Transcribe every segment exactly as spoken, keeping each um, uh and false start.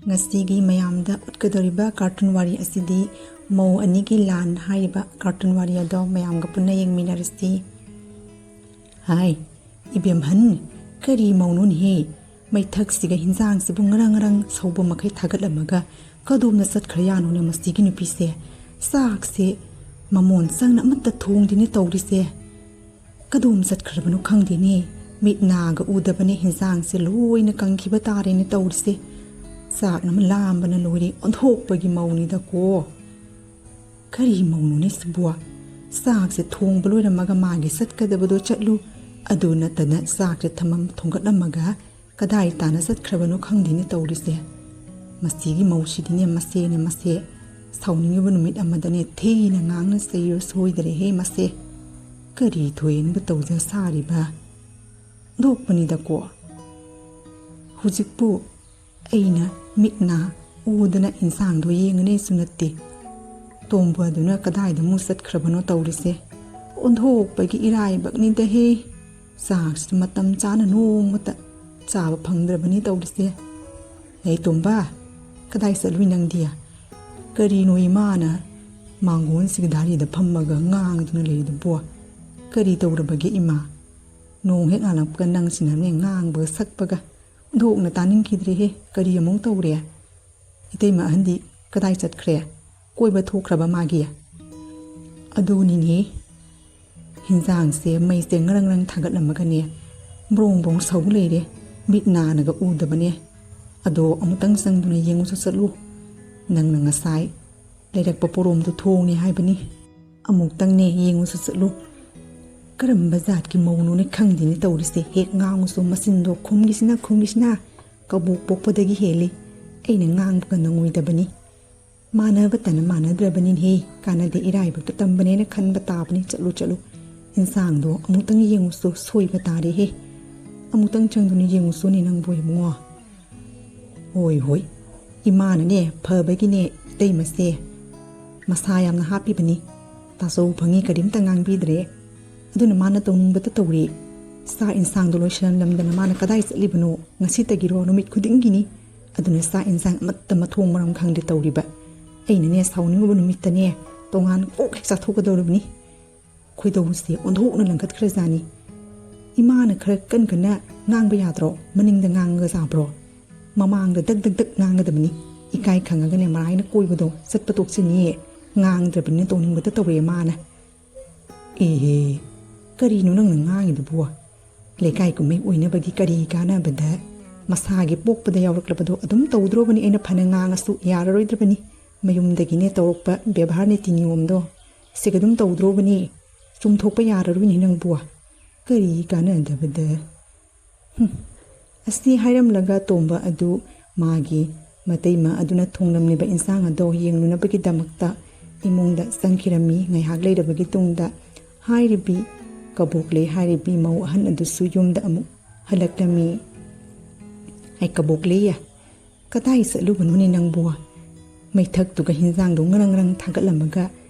ꯉꯁꯤꯒꯤ ꯃꯌꯥꯝꯗ ꯎꯠꯀꯗꯧꯔꯤꯕ ꯀꯥꯔꯇꯨꯟ ꯋꯥꯔꯤ ꯑꯁꯤꯗꯤ ꯃꯧ ꯑꯅꯤꯒꯤ ꯂꯥꯟ ꯍꯥꯏꯔꯤꯕ ꯀꯥꯔꯇꯨꯟ ꯋꯥꯔꯤ ꯑꯗꯣ ꯃꯌꯥꯝꯒ ꯄꯨꯟꯅ ꯌꯦꯡꯃꯤꯟꯅꯔꯁꯤ꯫ ꯍꯥꯏ, ꯏꯕꯦꯝꯍꯟ, ꯀꯔꯤ ꯃꯧꯅꯣꯅꯦꯍꯦ? ꯃꯩꯊꯛꯁꯤꯒ ꯍꯤꯟꯖꯥꯡꯁꯤꯕꯨ ꯉꯔꯪ ꯉꯔꯪ ꯁꯧꯕ ꯃꯈꯩ ꯊꯥꯒꯠꯂꯝꯃꯒ ꯀꯗꯣꯝꯗ ꯆꯠꯈ꯭ꯔ ꯌꯥꯅꯣꯅꯦ ꯃꯁꯤꯒꯤ ꯅꯨꯄꯤꯁꯦ? ꯆꯥꯛꯁꯦ ꯃꯃꯣꯟ ꯆꯪꯅ ꯑꯃꯠꯇ ꯊꯣꯡꯗꯦꯅꯦ ꯇꯧꯔꯤꯁꯦ꯫ ꯀꯗꯣꯝ ꯆꯠꯈ꯭ꯔꯕꯅꯣ ꯈꯪꯗꯦꯅꯦ꯫ ꯃꯤꯠ ꯅꯥꯒ ꯎꯗꯕꯅꯦ, ꯍꯤꯟꯖꯥꯡꯁꯦ ꯂꯣꯏꯅ ꯀꯪꯈꯤꯕ ꯇꯥꯔꯦꯅꯦ ꯇꯧꯔꯤꯁꯦ꯫ ꯆꯥꯛꯅ ꯑꯃ ꯂꯥꯝꯕꯅ ꯂꯣꯏꯔꯦ, ꯑꯣꯟꯊꯣꯛꯄꯒꯤ ꯃꯧꯅꯤꯗꯀꯣ꯫ ꯀꯔꯤ ꯃꯧꯅꯣꯅꯦ ꯁꯤꯕꯨ? ꯆꯥꯛꯁꯦ ꯊꯣꯡꯕ ꯂꯣꯏꯔꯝꯃꯒ ꯃꯥꯒꯤ ꯆꯠꯀꯗꯕꯗꯣ ꯆꯠꯂꯨ, ꯑꯗꯨ ꯅꯠꯇꯅ ꯆꯥꯛꯁꯦ ꯊꯝꯃꯝ ꯊꯣꯡꯒꯠꯂꯝꯃꯒ ꯀꯗꯥꯏ ꯇꯥꯅ ꯆꯠꯈ꯭ꯔꯕꯅꯣ ꯈꯪꯗꯦꯅꯦ ꯇꯧꯔꯤꯁꯦ꯫ ꯃꯁꯤꯒꯤ ꯃꯧꯁꯤꯗꯤꯅꯦ, ꯃꯁꯦꯅꯦ ꯃꯁꯦ꯫ ꯁꯥꯎꯅꯤꯡꯉꯤꯕ ꯅꯨꯃꯤꯠ ꯑꯃꯗꯅꯦ ꯊꯤꯅ ꯉꯥꯡꯅ ꯆꯩꯔ ꯁꯣꯏꯗꯔꯦꯍꯦ ꯃꯁꯦ꯫ ꯀꯔꯤ ꯊꯣꯏꯍꯦꯟꯕ ꯇꯧꯖ ꯁꯥꯔꯤꯕ? ꯗꯣꯛꯄꯅꯤꯗꯀꯣ꯫ ꯍꯧꯖꯤꯛꯄꯨ ꯑꯩꯅ ꯃꯤꯠ ꯅꯥ ꯎꯗꯅ ꯏꯟꯁꯥꯡꯗꯣ ꯌꯦꯡꯉꯅꯦꯁꯨ ꯅꯠꯇꯦ꯫ ꯇꯣꯝꯕꯗꯨꯅ ꯀꯗꯥꯏꯗ ꯑꯃꯨꯛ ꯆꯠꯈ꯭ꯔꯕꯅꯣ ꯇꯧꯔꯤꯁꯦ? ꯑꯣꯟꯊꯣꯛꯄꯒꯤ ꯏꯔꯥꯏꯕꯛꯅꯤꯗꯍꯦ꯫ ꯆꯥꯛꯁꯨ ꯃꯇꯝ ꯆꯥꯅ ꯅꯣꯡꯃꯇ ꯆꯥꯕ ꯐꯪꯗ꯭ꯔꯕꯅꯤ ꯇꯧꯔꯤꯁꯦ꯫ ꯍꯦ ꯇꯣꯝꯕ, ꯀꯗꯥꯏ ꯆꯠꯂꯨꯏ ꯅꯪꯗꯤ? ꯀꯔꯤꯅꯣ ꯏꯃꯥꯅ ꯃꯥꯡꯒꯣꯟꯁꯤꯒꯤ ꯗꯥꯔꯤꯗ ꯐꯝꯃꯒ ꯉꯥꯡꯗꯨꯅ ꯂꯩꯔꯤꯗꯨꯕꯣ? ꯀꯔꯤ ꯇꯧꯔꯕꯒꯦ ꯏꯃꯥ? ꯅꯣꯡ ꯍꯦꯛ ꯉꯥꯜꯂꯛꯄꯒ ꯅꯪꯁꯤꯅꯅꯦ ꯉꯥꯡꯕꯒ ꯁꯛꯄꯒ꯫ ꯊꯣꯏꯗꯣꯛꯅ ꯇꯥꯅꯤꯡꯈꯤꯗ꯭ꯔꯦꯍꯦ꯫ ꯀꯔꯤ ꯑꯃꯨꯛ ꯇꯧꯔꯦ? ꯏꯇꯩꯃ ꯑꯍꯟꯗꯤ ꯀꯗꯥꯏ ꯆꯠꯈ꯭ꯔꯦ? ꯀꯣꯏꯕ ꯊꯣꯛꯈ꯭ꯔꯕ ꯃꯥꯒꯤ? ꯑꯗꯨꯅꯤꯅꯦ, ꯍꯤꯟꯖꯥꯡꯁꯦ ꯃꯩꯁꯦ ꯉꯔꯪ ꯉꯔꯪ ꯊꯥꯒꯠꯂꯝꯃꯒꯅꯦ, ꯕ꯭ꯔꯣꯡ ꯕ꯭ꯔꯣꯡ ꯁꯧ ꯂꯩꯔꯦ꯫ ꯃꯤꯠ ꯅꯥꯅꯒ ꯎꯗꯕꯅꯦ꯫ ꯑꯗꯣ ꯑꯃꯨꯛꯇꯪ ꯆꯪꯗꯨꯅ ꯌꯦꯡꯉꯨꯁꯨ ꯆꯠꯂꯨ꯫ ꯅꯪꯅ ꯉꯁꯥꯏ ꯂꯩꯔꯛꯄ ꯄꯣꯔꯣꯝꯗꯣ ꯊꯣꯡꯅꯤ ꯍꯥꯏꯕꯅꯤ꯫ ꯑꯃꯨꯛꯇꯪꯅꯦ ꯌꯦꯡꯉꯨꯁꯨ ꯆꯠꯂꯨ꯫ ꯀꯔꯝꯕ ꯖꯥꯠꯀꯤ ꯃꯧꯅꯣꯅꯦ ꯈꯪꯗꯦꯅꯦ ꯇꯧꯔꯤꯁꯦ꯫ ꯍꯦꯛ ꯉꯥꯡꯉꯨꯁꯨ ꯃꯆꯤꯟꯗꯣ ꯈꯨꯝꯈꯤꯁꯤꯅ ꯈꯨꯝꯈꯤꯁꯤꯅ꯫ ꯀꯕꯣꯛ ꯄꯣꯛꯄꯗꯒꯤ ꯍꯦꯜꯂꯤ꯫ ꯑꯩꯅ ꯉꯥꯡꯕꯒ ꯅꯪꯉꯣꯏꯗꯕꯅꯤ꯫ ꯃꯥꯟꯅꯕꯇꯅ ꯃꯥꯟꯅꯗ꯭ꯔꯕꯅꯤꯅꯦꯍꯦ꯫ ꯀꯥꯟꯅꯗꯦ, ꯏꯔꯥꯏꯕꯛꯇ ꯇꯝꯕꯅꯦꯅ ꯈꯟꯕ ꯇꯥꯕꯅꯤ꯫ ꯆꯠꯂꯨ, ꯆꯠꯂꯨ꯫ ꯏꯟꯁꯥꯡꯗꯣ ꯑꯃꯨꯛꯇꯪ ꯌꯦꯡꯉꯨꯁꯨ, ꯁꯣꯏꯕ ꯇꯥꯔꯦꯍꯦ꯫ ꯑꯃꯨꯛꯇꯪ ꯆꯪꯗꯨꯅ ꯌꯦꯡꯉꯨꯁꯨꯅꯦ ꯅꯪꯕꯨ ꯏꯕꯨꯡꯉꯣ꯫ ꯍꯣꯏ, ꯍꯣꯏ꯫ ꯏꯃꯥꯅꯅꯦ ꯐꯕꯒꯤꯅꯦ ꯏꯇꯩꯃꯁꯦ ꯃꯁꯥ ꯌꯥꯝꯅ ꯍꯥꯞꯄꯤꯕꯅꯤ꯫ ꯇꯥꯆꯧ ꯐꯪꯉꯤ ꯀꯔꯤꯝꯇ ꯉꯥꯡꯕꯤꯗ꯭ꯔꯦ꯫ ꯑꯗꯨꯅ ꯃꯥꯅ ꯇꯧꯅꯤꯡꯕꯇ ꯇꯧꯔꯦ꯫ ꯆꯥꯛ ꯏꯟꯁꯥꯡꯗꯣ ꯂꯣꯏꯁꯤꯜꯂꯝꯗꯅ ꯃꯥꯅ ꯀꯗꯥꯏ ꯆꯠꯂꯤꯕꯅꯣ? ꯉꯁꯤꯇꯒꯤꯔꯣ? ꯅꯨꯃꯤꯠ ꯈꯨꯗꯤꯡꯒꯤꯅꯤ꯫ ꯑꯗꯨꯅ ꯆꯥꯛ ꯏꯟꯁꯥꯡ ꯑꯃꯠꯇ ꯃꯊꯣꯡ ꯃꯔꯝ ꯈꯪꯗꯦ ꯇꯧꯔꯤꯕ꯫ ꯑꯩꯅꯅꯦ ꯁꯥꯎꯅꯤꯡꯉꯨꯕ ꯅꯨꯃꯤꯠꯇꯅꯦ ꯇꯣꯉꯥꯟ ꯀꯣꯛ ꯍꯦꯛ ꯆꯥꯊꯣꯛꯀꯗꯧꯔꯤꯕꯅꯤ꯫ ꯈꯣꯏꯗꯧꯁꯦ ꯑꯣꯟꯊꯣꯛꯅ ꯂꯪꯈꯠꯈ꯭ꯔꯖꯥꯠꯅꯤ꯫ ꯏꯃꯥꯅ ꯈꯔ ꯀꯟ ꯀꯟꯅ ꯉꯥꯡꯕ ꯌꯥꯗ꯭ꯔꯣ? ꯃꯅꯤꯡꯗ ꯉꯥꯡꯉꯒ ꯆꯥꯕ꯭ꯔꯣ? ꯃꯃꯥꯡꯗ ꯗꯛ ꯗꯛ ꯗꯛ ꯉꯥꯡꯒꯗꯕꯅꯤ꯫ ꯏꯀꯥꯏ ꯈꯪꯉꯒꯅꯦ ꯃꯔꯥꯏꯅ ꯀꯣꯏꯕꯗꯣ ꯆꯠꯄ ꯇꯣꯛꯆꯅꯤꯌꯦ꯫ ꯉꯥꯡꯗ꯭ꯔꯕꯅꯤꯅ ꯇꯧꯅꯤꯡꯕꯇ ꯇꯧꯔꯦ ꯃꯥꯅ꯫ "ꯏꯍꯦ, ꯀꯔꯤꯅꯣ ꯅꯪꯅ ꯉꯥꯡꯉꯤꯗꯨꯕꯨ? ꯂꯩꯀꯥꯏ ꯀꯨꯝꯍꯩ ꯑꯣꯏꯅꯕꯒꯤ ꯀꯔꯤ ꯀꯥꯟꯅꯕꯗ? ꯃꯁꯥꯒꯤ ꯄꯣꯛꯄꯗ ꯌꯥꯎꯔꯛꯂꯕꯗꯣ ꯑꯗꯨꯝ ꯇꯧꯗ꯭ꯔꯣꯕꯅꯤ꯫ ꯑꯩꯅ ꯐꯅ ꯉꯥꯡꯉꯁꯨ ꯌꯥꯔꯔꯣꯏꯗ꯭ꯔꯕꯅꯤ꯫ ꯃꯌꯨꯝꯗꯒꯤꯅꯦ ꯇꯧꯔꯛꯄ ꯕꯦꯕꯥꯔ ꯅꯤꯇꯤ ꯅꯤꯌꯣꯝꯗꯣ ꯁꯤꯒ ꯑꯗꯨꯝ ꯇꯧꯗ꯭ꯔꯣꯕꯅꯤ꯫ ꯆꯨꯝꯊꯣꯛꯄ ꯌꯥꯔꯔꯣꯏꯅꯦ ꯅꯪꯕꯨ꯫ ꯀꯔꯤ ꯀꯥꯟꯅꯗꯕꯗ?" ꯍꯨꯝ꯫ ꯑꯁꯤ ꯍꯥꯏꯔꯝꯂꯒ ꯇꯣꯝꯕ ꯑꯗꯨ ꯃꯥꯒꯤ ꯃꯇꯩꯃ ꯑꯗꯨꯅ ꯊꯣꯡꯂꯝꯂꯤꯕ ꯏꯟꯁꯥꯡ ꯑꯗꯣ ꯌꯦꯡꯂꯨꯅꯕꯒꯤꯗꯃꯛꯇ ꯏꯃꯨꯡꯗ ꯆꯪꯈꯤꯔꯝꯃꯤ꯫ ꯉꯥꯏꯍꯥꯛ ꯂꯩꯔꯕꯒꯤ ꯇꯨꯡꯗ ꯍꯥꯏꯔꯤꯕꯤ ꯀꯕꯣꯛꯂꯩ ꯍꯥꯏꯔꯤꯕꯤ ꯃꯧ ꯑꯍꯟ ꯑꯗꯨꯁꯨ ꯌꯨꯝꯗ ꯑꯃꯨꯛ ꯍꯜꯂꯛꯂꯝꯃꯤ꯫ "ꯑꯩ ꯀꯕꯣꯛꯂꯩꯌꯦ, ꯀꯗꯥꯏ ꯆꯠꯂꯨꯕꯅꯣꯅꯦ ꯅꯪꯕꯨ? ꯃꯩꯊꯛꯇꯨꯒ ꯍꯤꯟꯖꯥꯡꯗꯣ ꯉꯔꯪ ꯉꯔꯪ ꯊꯥꯒꯠꯂꯝꯃꯒ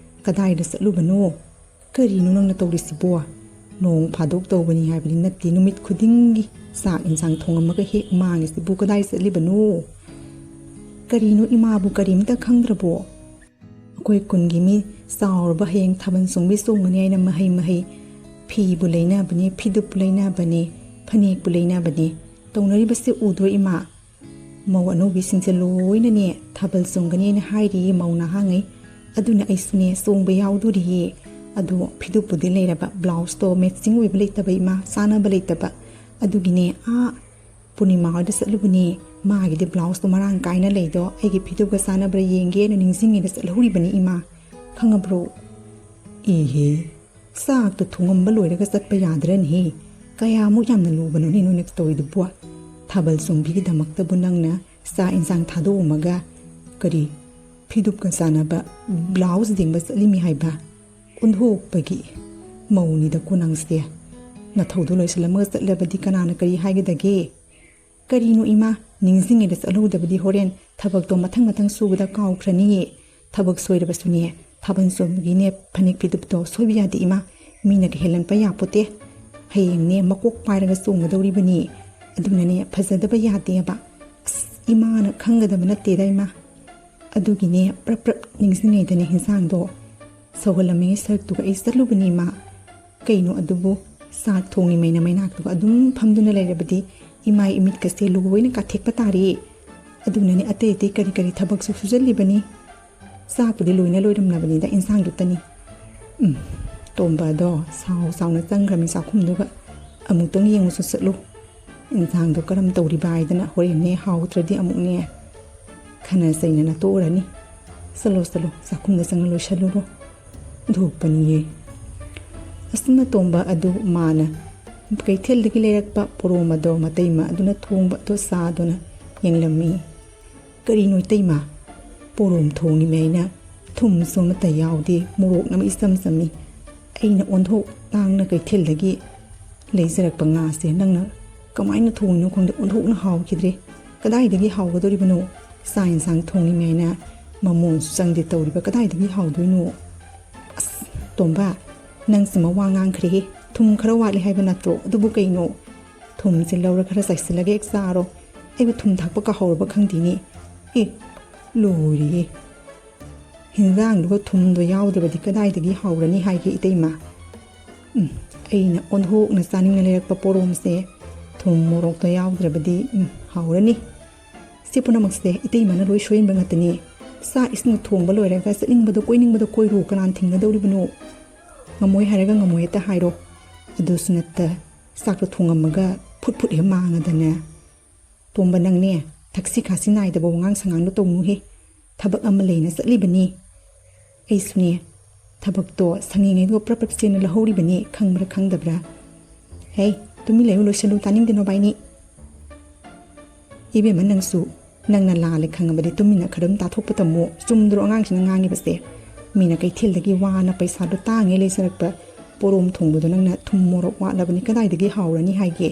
ꯀꯗꯥꯏꯗ ꯆꯠꯂꯨꯕꯅꯣ? ꯀꯔꯤꯅꯣ ꯅꯪꯅ ꯇꯧꯔꯤꯁꯤꯕꯣ? ꯅꯣꯡ ꯐꯥꯗꯣꯛ ꯇꯧꯕꯅꯤ ꯍꯥꯏꯕꯗꯤ ꯅꯠꯇꯦ, ꯅꯨꯃꯤꯠ ꯈꯨꯗꯤꯡꯒꯤ ꯆꯥꯛ ꯏꯟꯁꯥꯡ ꯊꯣꯡꯉꯝꯃꯒ ꯍꯦꯛ ꯃꯥꯡꯉꯤꯁꯤꯕꯨ ꯀꯗꯥꯏ ꯆꯠꯂꯤꯕꯅꯣ? ꯀꯔꯤꯅꯣ ꯏꯃꯥꯕꯨ ꯀꯔꯤꯝꯇ ꯈꯪꯗ꯭ꯔꯕꯣ? ꯑꯩꯈꯣꯏ ꯀꯨꯟꯒꯤ ꯃꯤ ꯆꯥꯎꯔꯕ ꯍꯌꯦꯡ ꯊꯥꯕꯜ ꯆꯣꯡꯕꯤ ꯆꯣꯡꯒꯅꯤ ꯍꯥꯏꯅ ꯃꯍꯩ ꯃꯍꯩ ꯐꯤꯕꯨ ꯂꯩꯅꯕꯅꯦ, ꯐꯤꯗꯨꯞꯄꯨ ꯂꯩꯅꯕꯅꯦ, ꯐꯅꯦꯛꯄꯨ ꯂꯩꯅꯕꯅꯦ꯫ ꯇꯧꯅꯔꯤꯕꯁꯦ ꯎꯗ꯭ꯔꯣ ꯏꯃꯥ?" ꯃꯧ ꯑꯅꯧꯕꯤꯁꯤꯡꯁꯦ ꯂꯣꯏꯅꯅꯦ ꯊꯥꯕꯜ ꯆꯣꯡꯒꯅꯤꯅ ꯍꯥꯏꯔꯤꯌꯦ ꯃꯧ ꯅꯍꯥꯉꯩ꯫ ꯑꯗꯨꯅ ꯑꯩꯁꯨꯅꯦ ꯆꯣꯡꯕ ꯌꯥꯎꯗꯣꯔꯤꯌꯦ꯫ ꯑꯗꯣ ꯐꯤꯗꯨꯞꯄꯨꯗꯤ ꯂꯩꯔꯕ, ꯕ꯭ꯂꯥꯎꯁꯇꯣ ꯃꯦꯠꯆꯤꯡ ꯑꯣꯏꯕ ꯂꯩꯇꯕ ꯏꯃꯥ, ꯆꯥꯅꯕ ꯂꯩꯇꯕ꯫ ꯑꯗꯨꯒꯤꯅꯦ ꯑꯥ ꯄꯨꯔꯅꯤꯃꯥ ꯍꯣꯏꯗ ꯆꯠꯂꯨꯕꯅꯦ꯫ ꯃꯥꯒꯤꯗꯤ ꯕ꯭ꯂꯥꯎꯁꯇꯣ ꯃꯔꯥꯡ ꯀꯥꯏꯅ ꯂꯩꯗꯣ ꯑꯩꯒꯤ ꯐꯤꯗꯨꯞꯀ ꯆꯥꯅꯕ꯭ꯔꯥ ꯌꯦꯡꯒꯦꯅ ꯅꯤꯡꯁꯤꯡꯉꯤꯗ ꯆꯠꯍꯧꯔꯤꯕꯅꯤ ꯏꯃꯥ꯫ ꯈꯪꯉꯕ꯭ꯔꯣ? ꯏꯍꯦ, ꯆꯥꯛꯇ ꯊꯣꯡꯉꯝꯕ ꯂꯣꯏꯔꯒ ꯆꯠꯄ ꯌꯥꯗ꯭ꯔꯅꯦꯍꯦ? ꯀꯌꯥꯃꯨꯛ ꯌꯥꯝꯅ ꯂꯨꯕꯅꯣꯅꯦ ꯅꯣꯏꯅ ꯇꯧꯔꯤꯗꯨꯕꯣ? ꯊꯥꯕꯜ ꯆꯣꯡꯕꯤꯒꯤꯗꯃꯛꯇꯕꯨ ꯅꯪꯅ ꯆꯥꯛ ꯏꯟꯁꯥꯡ ꯊꯥꯗꯣꯛꯑꯝꯃꯒ ꯀꯔꯤ ꯐꯤꯗꯨꯞꯀ ꯆꯥꯟꯅꯕ ꯕ꯭ꯂꯥꯎꯁ ꯌꯦꯡꯕ ꯆꯠꯂꯤꯃꯤ ꯍꯥꯏꯕ? ꯑꯣꯟꯊꯣꯛꯄꯒꯤ ꯃꯧꯅꯤꯗꯀꯣ ꯅꯪꯁꯦ꯫ ꯅꯊꯧꯗꯣ ꯂꯣꯏꯁꯤꯜꯂꯝꯃꯒ ꯆꯠꯂꯕꯗꯤ ꯀꯅꯥꯅ ꯀꯔꯤ ꯍꯥꯏꯒꯗꯒꯦ? ꯀꯔꯤꯅꯣ ꯏꯃꯥ, ꯅꯤꯡꯁꯤꯡꯉꯤꯗ ꯆꯠꯍꯧꯗꯕꯗꯤ ꯍꯣꯔꯦꯟ ꯊꯕꯛꯇꯣ ꯃꯊꯪ ꯃꯊꯪ ꯁꯨꯕꯗ ꯀꯥꯎꯈ꯭ꯔꯅꯤꯌꯦ꯫ ꯊꯕꯛ ꯁꯣꯏꯔꯕꯁꯨꯅꯦ, ꯊꯥꯕꯜ ꯆꯣꯡꯕꯒꯤꯅꯦ ꯐꯅꯦꯛ ꯐꯤꯗꯨꯞꯇꯣ ꯁꯣꯏꯕ ꯌꯥꯗꯦ ꯏꯃꯥ꯫ ꯃꯤꯅꯒ ꯍꯦꯜꯍꯟꯕ ꯌꯥꯄꯣꯠꯇꯦ꯫ ꯍꯌꯦꯡꯅꯦ ꯃꯀꯣꯛ ꯄꯥꯏꯔꯒ ꯆꯣꯡꯒꯗꯧꯔꯤꯕꯅꯤ꯫ ꯑꯗꯨꯅꯅꯦ ꯐꯖꯗꯕ ꯌꯥꯗꯦꯕ꯫ ꯑꯁ, ꯏꯃꯥꯅ ꯈꯪꯒꯗꯕ ꯅꯠꯇꯦꯗ ꯏꯃꯥ꯫ ꯑꯗꯨꯒꯤꯅꯦ ꯄ꯭ꯔꯞ ꯄ꯭ꯔꯞ ꯅꯤꯡꯁꯤꯡꯉꯩꯗꯅꯦ ꯍꯤꯟꯖꯥꯡꯗꯣ ꯁꯧꯍꯜꯂꯝꯃꯤꯉꯩ ꯁꯔꯨꯛꯇꯨꯒ ꯑꯩ ꯆꯠꯂꯨꯕꯅꯤ ꯏꯃꯥ꯫ ꯀꯩꯅꯣ ꯑꯗꯨꯕꯨ, ꯆꯥꯛ ꯊꯣꯡꯉꯤꯃꯩꯅ ꯃꯩꯅꯥꯛꯇꯨꯒ ꯑꯗꯨꯝ ꯐꯝꯗꯨꯅ ꯂꯩꯔꯕꯗꯤ ꯏꯃꯥꯏ ꯏꯃꯤꯠꯀꯁꯦ ꯂꯣꯏꯅ ꯀꯥꯊꯦꯛꯄ ꯇꯥꯔꯦ꯫ ꯑꯗꯨꯅꯅꯦ ꯑꯇꯩ ꯑꯇꯩ ꯀꯔꯤ ꯀꯔꯤ ꯊꯕꯛꯁꯨ ꯁꯨꯖꯜꯂꯤꯕꯅꯤ꯫ ꯆꯥꯛꯄꯨꯗꯤ ꯂꯣꯏꯅ ꯂꯣꯏꯔꯝꯂꯕꯅꯤꯗ, ꯏꯟꯁꯥꯡꯗꯨꯇꯅꯤ꯫ ꯎꯝ, ꯇꯣꯝꯕꯗꯣ ꯁꯥꯎ ꯁꯥꯎꯅ ꯆꯪꯈ꯭ꯔꯃꯤ ꯆꯥꯛꯈꯨꯝꯗꯨꯒ꯫ ꯑꯃꯨꯛꯇꯪ ꯌꯦꯡꯉꯨꯁꯨ ꯆꯠꯂꯨ꯫ ꯏꯟꯁꯥꯡꯗꯣ ꯀꯔꯝ ꯇꯧꯔꯤꯕ ꯍꯥꯏꯗꯅ ꯍꯣꯔꯦꯟꯅꯦ ꯍꯥꯎꯇ꯭ꯔꯗꯤ ꯑꯃꯨꯛꯅꯦ ꯈꯟꯅ ꯆꯩꯅꯅ ꯇꯣꯛꯎꯔꯅꯤ꯫ ꯆꯠꯂꯣ, ꯆꯠꯂꯣ, ꯆꯥꯛꯈꯨꯝꯗ ꯆꯪꯉ ꯂꯣꯏꯁꯜꯂꯨꯔꯣ꯫ ꯊꯣꯛꯄꯅꯤꯌꯦ꯫ ꯑꯁꯨꯝꯅ ꯇꯣꯝꯕ ꯑꯗꯨ ꯃꯥꯅ ꯀꯩꯊꯦꯜꯗꯒꯤ ꯂꯩꯔꯛꯄ ꯄꯣꯔꯣꯝ ꯑꯗꯣ ꯃꯇꯩꯃ ꯑꯗꯨꯅ ꯊꯣꯡꯕ ꯑꯗꯣ ꯆꯥꯗꯨꯅ ꯌꯦꯡꯂꯝꯃꯤ꯫ "ꯀꯔꯤꯅꯣ ꯏꯇꯩꯃ? ꯄꯣꯔꯣꯝ ꯊꯣꯡꯉꯤꯃꯦ ꯑꯩꯅ, ꯊꯨꯝꯁꯨ ꯑꯃꯠꯇ ꯌꯥꯎꯗꯦ, ꯃꯣꯔꯣꯛꯅ ꯑꯃ ꯏꯆꯝ ꯆꯝꯃꯤ꯫ ꯑꯩꯅ ꯑꯣꯟꯊꯣꯛ ꯇꯥꯡꯅ ꯀꯩꯊꯦꯜꯗꯒꯤ ꯂꯩꯖꯔꯛꯄ ꯉꯥꯁꯦ ꯅꯪꯅ ꯀꯃꯥꯏꯅ ꯊꯣꯡꯉꯤꯅꯣ ꯈꯪꯗꯦ, ꯑꯣꯟꯊꯣꯛꯅ ꯍꯥꯎꯈꯤꯗ꯭ꯔꯦ꯫ ꯀꯗꯥꯏꯗꯒꯤ ꯍꯥꯎꯒꯗꯧꯔꯤꯕꯅꯣ? ꯆꯥꯛ ꯌꯦꯟꯁꯥꯡ ꯊꯣꯡꯉꯤꯃꯦ ꯍꯥꯏꯅ ꯃꯃꯣꯟꯁꯨ ꯆꯪꯗꯦ ꯇꯧꯔꯤꯕ, ꯀꯗꯥꯏꯗꯒꯤ ꯍꯥꯎꯗꯣꯏꯅꯣ?" "ꯑꯁ, ꯇꯣꯝꯕ, ꯅꯪꯁꯤꯃ ꯋꯥ ꯉꯥꯡꯈ꯭ꯔꯦꯍꯦ꯫ ꯊꯨꯝ ꯈꯔ ꯋꯥꯠꯂꯤ ꯍꯥꯏꯕ ꯅꯠꯇ꯭ꯔꯣ? ꯑꯗꯨꯕꯨ ꯀꯩꯅꯣ? ꯊꯨꯝꯁꯦ ꯂꯧꯔ ꯈꯔ ꯆꯥꯏꯁꯤꯜꯂꯒ ꯍꯦꯛ ꯆꯥꯔꯣ꯫ ꯑꯩꯕꯨ ꯊꯨꯝ ꯊꯥꯛꯄ ꯀꯥꯍꯧꯔꯕ ꯈꯪꯗꯦꯅꯦ꯫ ꯑꯦ, ꯂꯣꯏꯔꯦꯍꯦ꯫ ꯍꯤꯟꯖꯥꯡꯗꯨꯒ ꯊꯨꯝꯗꯣ ꯌꯥꯎꯗ꯭ꯔꯕꯗꯤ ꯀꯗꯥꯏꯗꯒꯤ ꯍꯥꯎꯔꯅꯤ ꯍꯥꯏꯒꯦ ꯏꯇꯩꯃ? ꯎꯝ, ꯑꯩꯅ ꯑꯣꯟꯊꯣꯛꯅ ꯆꯥꯅꯤꯡꯅ ꯂꯩꯔꯛꯄ ꯄꯣꯔꯣꯝꯁꯦ ꯊꯨꯝ ꯃꯣꯔꯣꯛꯇꯣ ꯌꯥꯎꯗ꯭ꯔꯕꯗꯤ, ꯎꯝ, ꯍꯥꯎꯔꯅꯤ꯫ ꯁꯤ ꯄꯨꯝꯅꯃꯛꯁꯦ ꯏꯇꯩꯃꯅ ꯂꯣꯏ ꯁꯣꯏꯍꯟꯕ ꯉꯥꯛꯇꯅꯤ꯫ ꯆꯥꯛ ꯏꯁꯤꯡ ꯊꯣꯡꯕ ꯂꯣꯏꯔꯒ ꯆꯠꯅꯤꯡꯕꯗꯣ ꯀꯣꯏꯅꯤꯡꯕꯗꯣ ꯀꯣꯏꯔꯨ, ꯀꯅꯥꯅ ꯊꯤꯡꯒꯗꯧꯔꯤꯕꯅꯣ? ꯉꯝꯃꯣꯏ ꯍꯥꯏꯔꯒ ꯉꯝꯃꯣꯏ ꯍꯦꯛꯇ ꯍꯥꯏꯔꯣ꯫ ꯑꯗꯨꯁꯨ ꯅꯠꯇ, ꯆꯥꯛꯇꯣ ꯊꯣꯡꯉꯝꯃꯒ ꯐꯨꯠ ꯐꯨꯠ ꯍꯦꯛ ꯃꯥꯡꯉꯗꯅꯦ꯫ ꯇꯣꯝꯕ, ꯅꯪꯅꯦ, ꯊꯛꯁꯤ ꯈꯥꯁꯤ ꯅꯥꯏꯗꯕ ꯋꯥꯉꯥꯡ ꯁꯉꯥꯡꯗꯣ ꯇꯧꯅꯨꯍꯦ꯫ ꯊꯕꯛ ꯑꯃ ꯂꯩꯅ ꯆꯠꯂꯤꯕꯅꯤ꯫ ꯑꯩꯁꯨꯅꯦ, ꯊꯕꯛꯇꯣ ꯁꯪꯉꯤꯉꯩꯗꯨꯒ ꯄ꯭ꯔꯞ ꯄ꯭ꯔꯞ ꯆꯦꯟꯅ ꯂꯧꯍꯧꯔꯤꯕꯅꯤ, ꯈꯪꯕ꯭ꯔꯥ ꯈꯪꯗꯕ꯭ꯔꯥ? ꯍꯦ, ꯇꯨꯃꯤꯟ ꯂꯩꯌꯨ, ꯂꯣꯏꯁꯜꯂꯨ, ꯇꯥꯅꯤꯡꯗꯦ ꯅꯕꯥꯏꯅꯤ꯫ ꯏꯕꯦꯝꯃ, ꯅꯪꯁꯨ, ꯅꯪꯅ ꯂꯥꯜꯂꯦ ꯈꯪꯉꯕꯗꯤ ꯇꯨꯃꯤꯟꯅ ꯈꯔ ꯑꯗꯨꯝ ꯇꯥꯊꯣꯛꯄ ꯇꯝꯃꯨ꯫ ꯆꯨꯝꯗ꯭ꯔꯣ ꯑꯉꯥꯡꯁꯤꯅ ꯉꯥꯡꯉꯤꯕꯁꯦ? ꯃꯤꯅ ꯀꯩꯊꯦꯜꯗꯒꯤ ꯋꯥꯅ ꯄꯩꯁꯥꯗꯣ ꯇꯥꯡꯉꯦ ꯂꯩꯖꯔꯛꯄ ꯄꯣꯔꯣꯝ ꯊꯣꯡꯕꯗꯣ ꯅꯪꯅ ꯊꯨꯝ ꯃꯣꯔꯣꯛ ꯋꯥꯠꯂꯕꯅꯤ, ꯀꯗꯥꯏꯗꯒꯤ ꯍꯥꯎꯔꯅꯤ ꯍꯥꯏꯒꯦ?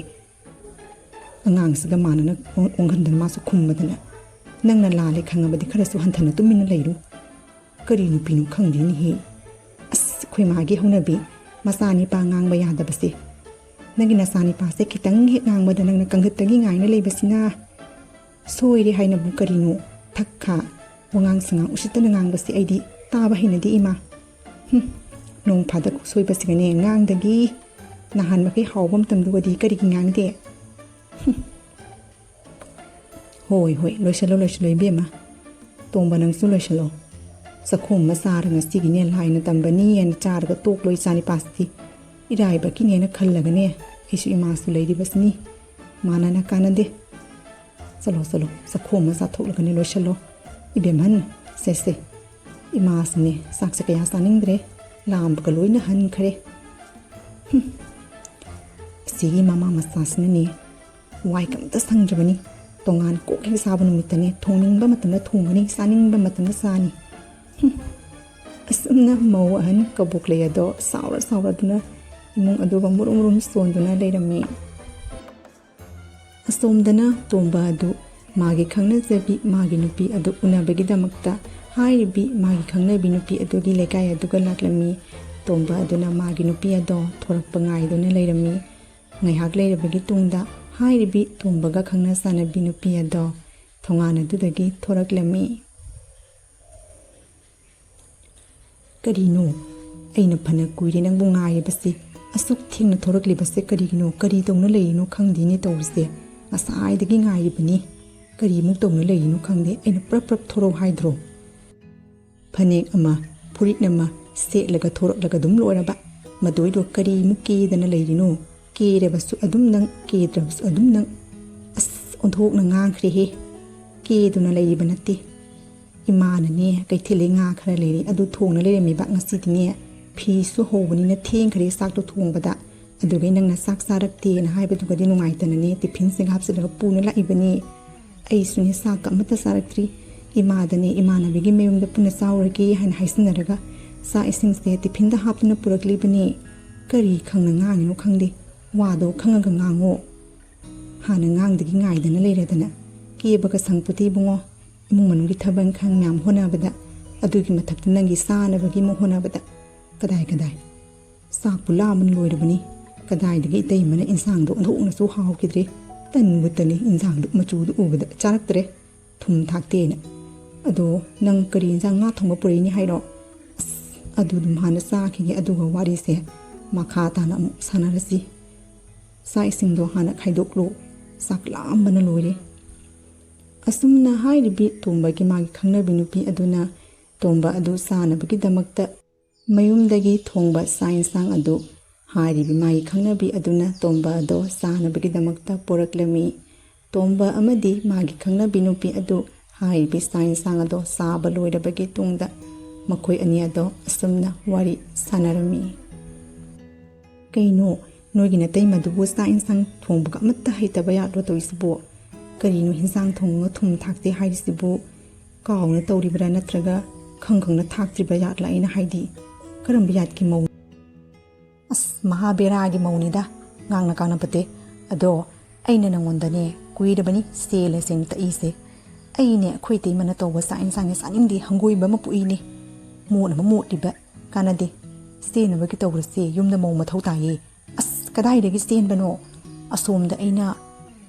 ꯑꯉꯥꯡꯁꯤꯒ ꯃꯥꯟꯅꯅ ꯑꯣꯟ-, ꯑꯣꯟꯈꯟꯗꯅ ꯃꯥꯁꯨ ꯈꯨꯝꯕꯗꯅ, "ꯅꯪꯅ ꯂꯥꯜꯂꯦ ꯈꯪꯉꯕꯗꯤ ꯈꯔꯁꯨ ꯍꯟꯊꯅ ꯇꯨꯃꯤꯟꯅ ꯂꯩꯔꯨ꯫ ꯀꯔꯤ ꯅꯨꯄꯤꯅꯣ ꯈꯪꯗꯦꯅꯦꯍꯦ꯫ ꯑꯁ, ꯑꯩꯈꯣꯏ ꯃꯥꯒꯤ ꯍꯧꯅꯕꯤ, ꯃꯆꯥ ꯅꯤꯄꯥ ꯉꯥꯡꯕ ꯌꯥꯗꯕꯁꯦ꯫ ꯅꯪꯒꯤ ꯅꯆꯥ ꯅꯤꯄꯥꯁꯦ ꯈꯤꯇꯪ ꯍꯦꯛ ꯉꯥꯡꯕꯗ ꯅꯪꯅ ꯀꯪꯈꯠꯇꯒꯤ ꯉꯥꯏꯅ ꯂꯩꯕꯁꯤꯅ꯫ "ꯁꯣꯏꯔꯦ ꯍꯥꯏꯅꯕꯨ ꯀꯔꯤꯅꯣ? ꯊꯛꯈꯥ, ꯋꯥꯉꯥꯡ ꯁꯉꯥꯡ ꯎꯁꯤꯠꯇꯅ ꯉꯥꯡꯕꯁꯤ ꯑꯩꯗꯤ ꯇꯥꯕ ꯍꯩꯅꯗꯦ, ꯏꯃꯥ꯫ ꯍꯨꯝ, ꯅꯣꯡ ꯐꯥꯗꯣꯛ ꯁꯣꯏꯕꯁꯤꯒꯅꯦ ꯉꯥꯡꯗꯒꯤ ꯅꯍꯥꯟ ꯃꯈꯩ ꯍꯥꯎꯕ ꯃꯇꯝꯗꯨꯒꯗꯤ ꯀꯔꯤꯒꯤ ꯉꯥꯡꯗꯦ?" ꯍꯨꯝ꯫ "ꯍꯣꯏ, ꯍꯣꯏ, ꯂꯣꯏꯁꯤꯜꯂꯣ, ꯂꯣꯏꯁꯤꯜꯂꯣ, ꯏꯕꯦꯝꯃ꯫ ꯇꯣꯝꯕ, ꯅꯪꯁꯨ ꯂꯣꯏꯁꯤꯜꯂꯣ꯫ ꯆꯥꯛꯈꯣꯝ ꯑꯃ ꯆꯥꯔ ꯉꯁꯤꯒꯤꯅꯦ ꯂꯥꯏꯅ ꯇꯝꯕꯅꯤ ꯍꯥꯏꯅ ꯆꯥꯔꯒ ꯇꯣꯛꯂꯣꯏ ꯏꯆꯥꯅꯤꯄꯥꯁꯤꯗꯤ꯫ ꯏꯔꯥꯏꯕꯛꯀꯤꯅꯦꯅ ꯈꯜꯂꯒꯅꯦ ꯑꯩꯁꯨ ꯏꯃꯥꯁꯨ ꯂꯩꯔꯤꯕꯁꯤꯅꯤ꯫ ꯃꯥꯅꯅ ꯀꯥꯟꯅꯗꯦ꯫ ꯆꯠꯂꯣ, ꯆꯠꯂꯣ, ꯆꯥꯛꯈꯣꯝ ꯑꯃ ꯆꯥꯊꯣꯛꯂꯒꯅꯦ ꯂꯣꯏꯁꯤꯜꯂꯣ꯫ ꯏꯕꯦꯝꯍꯟ, ꯁꯦ, ꯁꯦ꯫ ꯏꯃꯥꯁꯤꯅꯦ ꯆꯥꯛꯁꯦ ꯀꯌꯥ ꯆꯥꯅꯤꯡꯗ꯭ꯔꯦ꯫ ꯂꯥꯝꯕꯒ ꯂꯣꯏꯅ ꯍꯟꯈ꯭ꯔꯦ꯫ ꯍꯨꯝ꯫ ꯑꯁꯤꯒꯤ ꯃꯃꯥ ꯃꯆꯥꯁꯤꯅꯅꯦ ꯋꯥꯏ ꯀꯝꯇ ꯁꯪꯗ꯭ꯔꯕꯅꯤ꯫ ꯇꯣꯉꯥꯟ ꯀꯣꯛ ꯍꯦꯛ ꯆꯥꯕ ꯅꯨꯃꯤꯠꯇꯅꯦ ꯊꯣꯡꯅꯤꯡꯕ ꯃꯇꯝꯗ ꯊꯣꯡꯒꯅꯤ, ꯆꯥꯅꯤꯡꯕ ꯃꯇꯝꯗ ꯆꯥꯅꯤ꯫ ꯍꯨꯝ꯫ ꯑꯁꯨꯝꯅ ꯃꯧ ꯑꯍꯟ ꯀꯕꯣꯛ ꯂꯩ ꯑꯗꯣ ꯁꯥꯎꯔ ꯁꯥꯎꯔꯗꯨꯅ ꯏꯃꯨꯡ ꯑꯗꯨꯒ ꯃꯨꯔꯨꯝ ꯃꯨꯔꯨꯝ ꯁꯣꯟꯗꯨꯅ ꯂꯩꯔꯝꯃꯤ꯫ ꯑꯁꯣꯝꯗꯅ ꯇꯣꯝꯕ ꯑꯗꯨ ꯃꯥꯒꯤ ꯈꯪꯅꯖꯕꯤ ꯃꯥꯒꯤ ꯅꯨꯄꯤ ꯑꯗꯨ ꯎꯅꯕꯒꯤꯗꯃꯛꯇ ꯍꯥꯏꯔꯤꯕꯤ ꯃꯥꯒꯤ ꯈꯪꯅꯕꯤ ꯅꯨꯄꯤ ꯑꯗꯨꯒꯤ ꯂꯩꯀꯥꯏ ꯑꯗꯨꯒ ꯂꯥꯛꯂꯝꯃꯤ꯫ ꯇꯣꯝꯕ ꯑꯗꯨꯅ ꯃꯥꯒꯤ ꯅꯨꯄꯤ ꯑꯗꯣ ꯊꯣꯔꯛꯄ ꯉꯥꯏꯗꯨꯅ ꯂꯩꯔꯝꯃꯤ꯫ ꯉꯥꯏꯍꯥꯛ ꯂꯩꯔꯕꯒꯤ ꯇꯨꯡꯗ ꯍꯥꯏꯔꯤꯕꯤ ꯇꯣꯝꯕꯒ ꯈꯪꯅ ꯆꯥꯟꯅꯕꯤ ꯅꯨꯄꯤ ꯑꯗꯣ ꯊꯣꯡꯒꯥꯟ ꯑꯗꯨꯗꯒꯤ ꯊꯣꯔꯛꯂꯝꯃꯤ꯫ "ꯀꯔꯤꯅꯣ? ꯑꯩꯅ ꯐꯅ ꯀꯨꯏꯔꯦ ꯅꯪꯕꯨ ꯉꯥꯏꯔꯤꯕꯁꯦ꯫ ꯑꯁꯨꯛ ꯊꯦꯡꯅ ꯊꯣꯔꯛꯂꯤꯕꯁꯦ ꯀꯔꯤꯒꯤꯅꯣ? ꯀꯔꯤ ꯇꯧꯅ ꯂꯩꯔꯤꯅꯣ ꯈꯪꯗꯦꯅꯦ ꯇꯧꯔꯤꯁꯦ꯫ ꯉꯁꯥꯏꯗꯒꯤ ꯉꯥꯏꯔꯤꯕꯅꯤ꯫ ꯀꯔꯤꯃꯨꯛ ꯇꯧꯅ ꯂꯩꯔꯤꯅꯣ ꯈꯪꯗꯦ꯫ ꯑꯩꯅ ꯄ꯭ꯔꯞ ꯄ꯭ꯔꯞ ꯊꯣꯔꯛꯑꯣ ꯍꯥꯏꯗ꯭ꯔꯣ?" ꯐꯅꯦꯛ ꯑꯃ, ꯐꯨꯔꯤꯠ ꯑꯃ ꯁꯦꯠꯂꯒ ꯊꯣꯔꯛꯂꯒ ꯑꯗꯨꯝ ꯂꯣꯏꯔꯕ꯫ ꯃꯗꯨꯏꯗꯣ ꯀꯔꯤꯃꯨꯛ ꯀꯦꯗꯅ ꯂꯩꯔꯤꯅꯣ? ꯀꯦꯔꯕꯁꯨ ꯑꯗꯨꯝ ꯅꯪ, ꯀꯦꯗ꯭ꯔꯕꯁꯨ ꯑꯗꯨꯝ ꯅꯪ꯫ ꯑꯁ, ꯑꯣꯟꯊꯣꯛꯅ ꯉꯥꯡꯈ꯭ꯔꯦꯍꯦ꯫ ꯀꯦꯗꯨꯅ ꯂꯩꯔꯤꯕ ꯅꯠꯇꯦ꯫ ꯏꯃꯥꯅꯅꯦ ꯀꯩꯊꯦꯜꯗꯩ ꯉꯥ ꯈꯔ ꯂꯩꯔꯦ, ꯑꯗꯨ ꯊꯣꯡꯅ ꯂꯩꯔꯝꯃꯤꯕ꯫ ꯉꯁꯤꯗꯤꯅꯦ ꯐꯤꯁꯨ ꯍꯧꯕꯅꯤꯅ ꯊꯦꯡꯈ꯭ꯔꯦ ꯆꯥꯛꯇꯣ ꯊꯣꯡꯕꯗ꯫ ꯑꯗꯨꯒꯩ ꯅꯪꯅ ꯆꯥꯛ ꯆꯥꯔꯛꯇꯦꯅ ꯍꯥꯏꯕꯗꯨꯒꯗꯤ ꯅꯨꯡꯉꯥꯏꯇꯅꯅꯦ ꯇꯤꯐꯤꯟꯁꯤꯒ ꯍꯥꯞꯆꯤꯜꯂꯒ ꯄꯨꯅ ꯂꯥꯛꯏꯕꯅꯤ꯫ ꯑꯩꯁꯨꯅꯦ ꯆꯥꯛꯀ ꯑꯃꯠꯇ ꯆꯥꯔꯛꯇ꯭ꯔꯤ꯫ ꯏꯃꯥꯗꯅꯦ ꯏꯃꯥꯟꯅꯕꯤꯒꯤ ꯃꯌꯨꯝꯗ ꯄꯨꯟꯅ ꯆꯥꯎꯔꯒꯦ ꯍꯥꯏꯅ ꯍꯥꯏꯖꯤꯟꯅꯔꯒ ꯆꯥꯛ ꯏꯁꯤꯡꯁꯦ ꯇꯤꯐꯤꯟꯗ ꯍꯥꯞꯇꯨꯅ ꯄꯨꯔꯛꯂꯤꯕꯅꯤ꯫ ꯀꯔꯤ ꯈꯪꯅ ꯉꯥꯡꯉꯤꯅꯣ ꯈꯪꯗꯦ꯫ ꯋꯥꯗꯣ ꯈꯪꯉꯒ ꯉꯥꯡꯉꯣ꯫ ꯍꯥꯟꯅ ꯉꯥꯡꯗꯒꯤ ꯉꯥꯏꯗꯅ ꯂꯩꯔꯗꯅ꯫ ꯀꯦꯕꯒ ꯁꯪꯄꯣꯠꯇꯦ ꯏꯕꯨꯡꯉꯣ꯫ ꯏꯃꯨꯡ ꯃꯅꯨꯡꯒꯤ ꯊꯕꯛ ꯏꯪꯈꯥꯡ ꯃꯌꯥꯝ ꯍꯣꯠꯅꯕꯗ, ꯑꯗꯨꯒꯤ ꯃꯊꯛꯇ ꯅꯪꯒꯤ ꯆꯥꯅꯕꯒꯤ ꯑꯃꯨꯛ ꯍꯣꯠꯅꯕꯗ꯫ ꯀꯗꯥꯏ ꯀꯗꯥꯏ꯫ ꯆꯥꯛꯄꯨ ꯂꯥꯝꯕꯅ ꯂꯣꯏꯔꯕꯅꯤ꯫ ꯀꯗꯥꯏꯗꯒꯤ ꯏꯇꯩꯃꯅ ꯏꯟꯁꯥꯡꯗꯣ ꯑꯣꯟꯊꯣꯛꯅꯁꯨ ꯍꯥꯎꯈꯤꯗ꯭ꯔꯦ꯫ ꯇꯟꯕꯨ ꯇꯜꯂꯤ, ꯏꯟꯁꯥꯡꯗꯨ ꯃꯆꯨꯗꯨ ꯎꯕꯗ ꯆꯥꯔꯛꯇ꯭ꯔꯦ, ꯊꯨꯝ ꯊꯥꯛꯇꯦꯅ꯫ "ꯑꯗꯣ ꯅꯪ ꯀꯔꯤ ꯏꯟꯁꯥꯡ, ꯉꯥ ꯊꯣꯡꯕ ꯄꯨꯔꯛꯏꯅꯤ ꯍꯥꯏꯔꯣ? ꯑꯁ, ꯑꯗꯨ ꯑꯗꯨꯝ ꯍꯥꯟꯅ ꯆꯥꯈꯤꯒꯦ, ꯑꯗꯨꯒ ꯋꯥꯔꯤꯁꯦ ꯃꯈꯥ ꯇꯥꯅ ꯑꯃꯨꯛ ꯁꯥꯟꯅꯔꯁꯤ꯫ ꯆꯥꯛ ꯏꯁꯤꯡꯗꯣ ꯍꯥꯟꯅ ꯈꯥꯏꯗꯣꯛꯂꯨ, ꯆꯥꯛ ꯂꯥꯝꯕꯅ ꯂꯣꯏꯔꯦ"꯫ ꯑꯁꯨꯝꯅ ꯍꯥꯏꯔꯤꯕꯤ ꯇꯣꯝꯕꯒꯤ ꯃꯥꯒꯤ ꯈꯪꯅꯕꯤ ꯅꯨꯄꯤ ꯑꯗꯨꯅ ꯇꯣꯝꯕ ꯑꯗꯨ ꯆꯥꯅꯕꯒꯤꯗꯃꯛꯇ ꯃꯌꯨꯝꯗꯒꯤ ꯊꯣꯡꯕ ꯆꯥꯛ ꯏꯟꯁꯥꯡ ꯑꯗꯨ ꯍꯥꯏꯔꯤꯕꯤ ꯃꯥꯒꯤ ꯈꯪꯅꯕꯤ ꯑꯗꯨꯅ ꯇꯣꯝꯕ ꯑꯗꯣ ꯆꯥꯅꯕꯒꯤꯗꯃꯛꯇ ꯄꯨꯔꯛꯂꯝꯃꯤ꯫ ꯇꯣꯝꯕ ꯑꯃꯗꯤ ꯃꯥꯒꯤ ꯈꯪꯅꯕꯤ ꯅꯨꯄꯤ ꯑꯗꯨ ꯍꯥꯏꯔꯤꯕꯤ ꯆꯥꯛ ꯏꯟꯁꯥꯡ ꯑꯗꯣ ꯆꯥꯕ ꯂꯣꯏꯔꯕꯒꯤ ꯇꯨꯡꯗ ꯃꯈꯣꯏ ꯑꯅꯤ ꯑꯗꯣ ꯑꯁꯨꯝꯅ ꯋꯥꯔꯤ ꯁꯥꯟꯅꯔꯝꯃꯤ꯫ "ꯀꯩꯅꯣ, ꯅꯣꯏꯒꯤ ꯅꯇꯩꯃꯗꯨꯕꯨ ꯆꯥꯛ ꯏꯟꯁꯥꯡ ꯊꯣꯡꯕꯒ ꯑꯃꯠꯇ ꯍꯩꯇꯕ ꯌꯥꯠꯂꯣ ꯇꯧꯔꯤꯁꯤꯕꯣ? ꯀꯔꯤꯅꯣ ꯍꯤꯟꯖꯥꯡ ꯊꯣꯡꯉꯒ ꯊꯨꯝ ꯊꯥꯛꯇꯦ ꯍꯥꯏꯔꯤꯁꯤꯕꯨ? ꯀꯥꯎꯅ ꯇꯧꯔꯤꯕ꯭ꯔꯥ, ꯅꯠꯇ꯭ꯔꯒ ꯈꯪ ꯈꯪꯅ ꯊꯥꯛꯇ꯭ꯔꯤꯕ ꯌꯥꯠꯂꯥ? ꯑꯩꯅ ꯍꯥꯏꯗꯤ, ꯀꯔꯝꯕ ꯌꯥꯠꯀꯤ ꯃꯧ?" "ꯑꯁ, ꯃꯍꯥꯕꯦꯔꯥꯒꯤ ꯃꯧꯅꯤꯗ, ꯉꯥꯡꯅ ꯀꯥꯟꯅꯄꯣꯠꯇꯦ꯫ ꯑꯗꯣ ꯑꯩꯅ ꯅꯪꯉꯣꯟꯗꯅꯦ, ꯀꯨꯏꯔꯕꯅꯤ ꯁꯦꯜ ꯍꯥꯏꯁꯦ ꯇꯛꯏꯁꯦ꯫ ꯑꯩꯅꯦ, ꯑꯩꯈꯣꯏ ꯏꯇꯩꯃꯅ ꯇꯧꯕ ꯆꯥꯛ ꯏꯟꯁꯥꯡꯁꯦ ꯆꯥꯅꯤꯡꯗꯦ, ꯍꯪꯒꯣꯏꯕ ꯑꯃ ꯄꯣꯛꯏꯅꯦ꯫ ꯃꯣꯠ ꯑꯃ ꯃꯣꯠꯂꯤꯕ, ꯀꯥꯟꯅꯗꯦ꯫ ꯆꯦꯟꯅꯕꯒꯤ ꯇꯧꯔꯁꯦ, ꯌꯨꯝꯗ ꯃꯧ ꯃꯊꯧ ꯇꯥꯏꯌꯦ"꯫ "ꯑꯁ, ꯀꯗꯥꯏꯗꯒꯤ ꯆꯦꯟꯕꯅꯣ? ꯑꯁꯣꯝꯗ ꯑꯩꯅ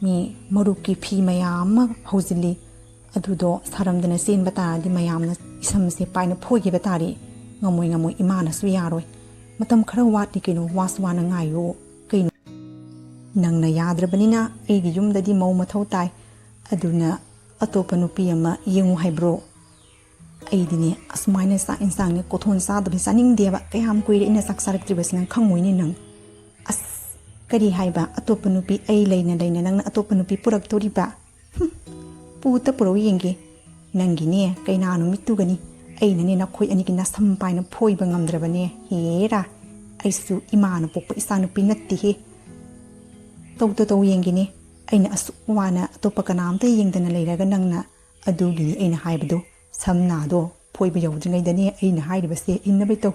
ꯃꯤ ꯃꯔꯨꯞꯀꯤ ꯐꯤ ꯃꯌꯥꯝ ꯑꯃ ꯍꯧꯖꯤꯜꯂꯤ, ꯑꯗꯨꯗꯣ ꯁꯥꯔꯝꯗꯅ ꯆꯦꯟꯕ ꯇꯥꯔꯗꯤ ꯃꯌꯥꯝꯅ ꯏꯁꯝꯁꯦ ꯄꯥꯏꯅ ꯐꯣꯏꯈꯤꯕ ꯇꯥꯔꯦ꯫ ꯉꯝꯃꯣꯏ, ꯉꯝꯃꯣꯏ, ꯏꯃꯥꯅꯁꯨ ꯌꯥꯔꯣꯏ꯫ ꯃꯇꯝ ꯈꯔ ꯋꯥꯠꯂꯤ ꯀꯩꯅꯣ, ꯋꯥꯁꯨ ꯋꯥꯅ ꯉꯥꯏꯌꯣ꯫ ꯀꯩꯅꯣ, ꯅꯪꯅ ꯌꯥꯗ꯭ꯔꯕꯅꯤꯅ ꯑꯩꯒꯤ ꯌꯨꯝꯗꯗꯤ ꯃꯧ ꯃꯊꯧ ꯇꯥꯏ꯫ ꯑꯗꯨꯅ ꯑꯇꯣꯞꯄ ꯅꯨꯄꯤ ꯑꯃ ꯌꯦꯡꯉꯨ ꯍꯥꯏꯕ꯭ꯔꯣ?" "ꯑꯩꯗꯤꯅꯦ, ꯑꯁꯨꯃꯥꯏꯅ ꯆꯥꯛ ꯏꯟꯁꯥꯡꯅꯦ ꯀꯣꯊꯣꯟ ꯆꯥꯗꯕ ꯆꯥꯅꯤꯡꯗꯦꯕ꯫ ꯀꯌꯥꯝ ꯀꯨꯏꯔꯦ ꯑꯩꯅ ꯆꯥꯛ ꯆꯥꯔꯛꯇ꯭ꯔꯤꯕꯁꯤ, ꯅꯪ ꯈꯪꯉꯣꯏꯅꯦ ꯅꯪ"꯫ "ꯑꯁ, ꯀꯔꯤ ꯍꯥꯏꯕ? ꯑꯇꯣꯞꯄ ꯅꯨꯄꯤ ꯑꯩ ꯂꯩꯅ ꯂꯩꯅ ꯅꯪꯅ ꯑꯇꯣꯞꯄ ꯅꯨꯄꯤ ꯄꯨꯔꯛꯇꯣꯔꯤꯕ? ꯍꯨꯝ, ꯄꯨꯇ ꯄꯨꯔꯛꯎ ꯌꯦꯡꯒꯦ꯫ ꯅꯪꯒꯤꯅꯦ, ꯀꯩꯅꯥ ꯅꯨꯃꯤꯠꯇꯨꯒꯅꯤ ꯑꯩꯅꯅꯦ ꯅꯈꯣꯏ ꯑꯅꯤꯒꯤ ꯅꯁꯝ ꯄꯥꯏꯅ ꯐꯣꯏꯕ ꯉꯝꯗ꯭ꯔꯕꯅꯦ꯫ ꯍꯦꯔꯥ, ꯑꯩꯁꯨ ꯏꯃꯥꯅ ꯄꯣꯛꯄ ꯏꯆꯥꯅꯨꯄꯤ ꯅꯠꯇꯦꯍꯦ꯫ ꯇꯧꯗ ꯇꯧ ꯌꯦꯡꯒꯦꯅꯦ꯫ ꯑꯩꯅ ꯑꯁꯨꯛ ꯋꯥꯅ ꯑꯇꯣꯞꯄ ꯀꯅꯥꯝꯇ ꯌꯦꯡꯗꯅ ꯂꯩꯔꯒ ꯅꯪꯅ ꯑꯗꯨꯒꯤꯅꯤ ꯑꯩꯅ ꯍꯥꯏꯕꯗꯣ, ꯁꯝꯅꯥꯗꯣ ꯐꯣꯏꯕ ꯌꯧꯗ꯭ꯔꯤꯉꯩꯗꯅꯦ ꯑꯩꯅ ꯍꯥꯏꯔꯤꯕꯁꯦ ꯏꯟꯅꯕꯩ ꯇꯧ꯫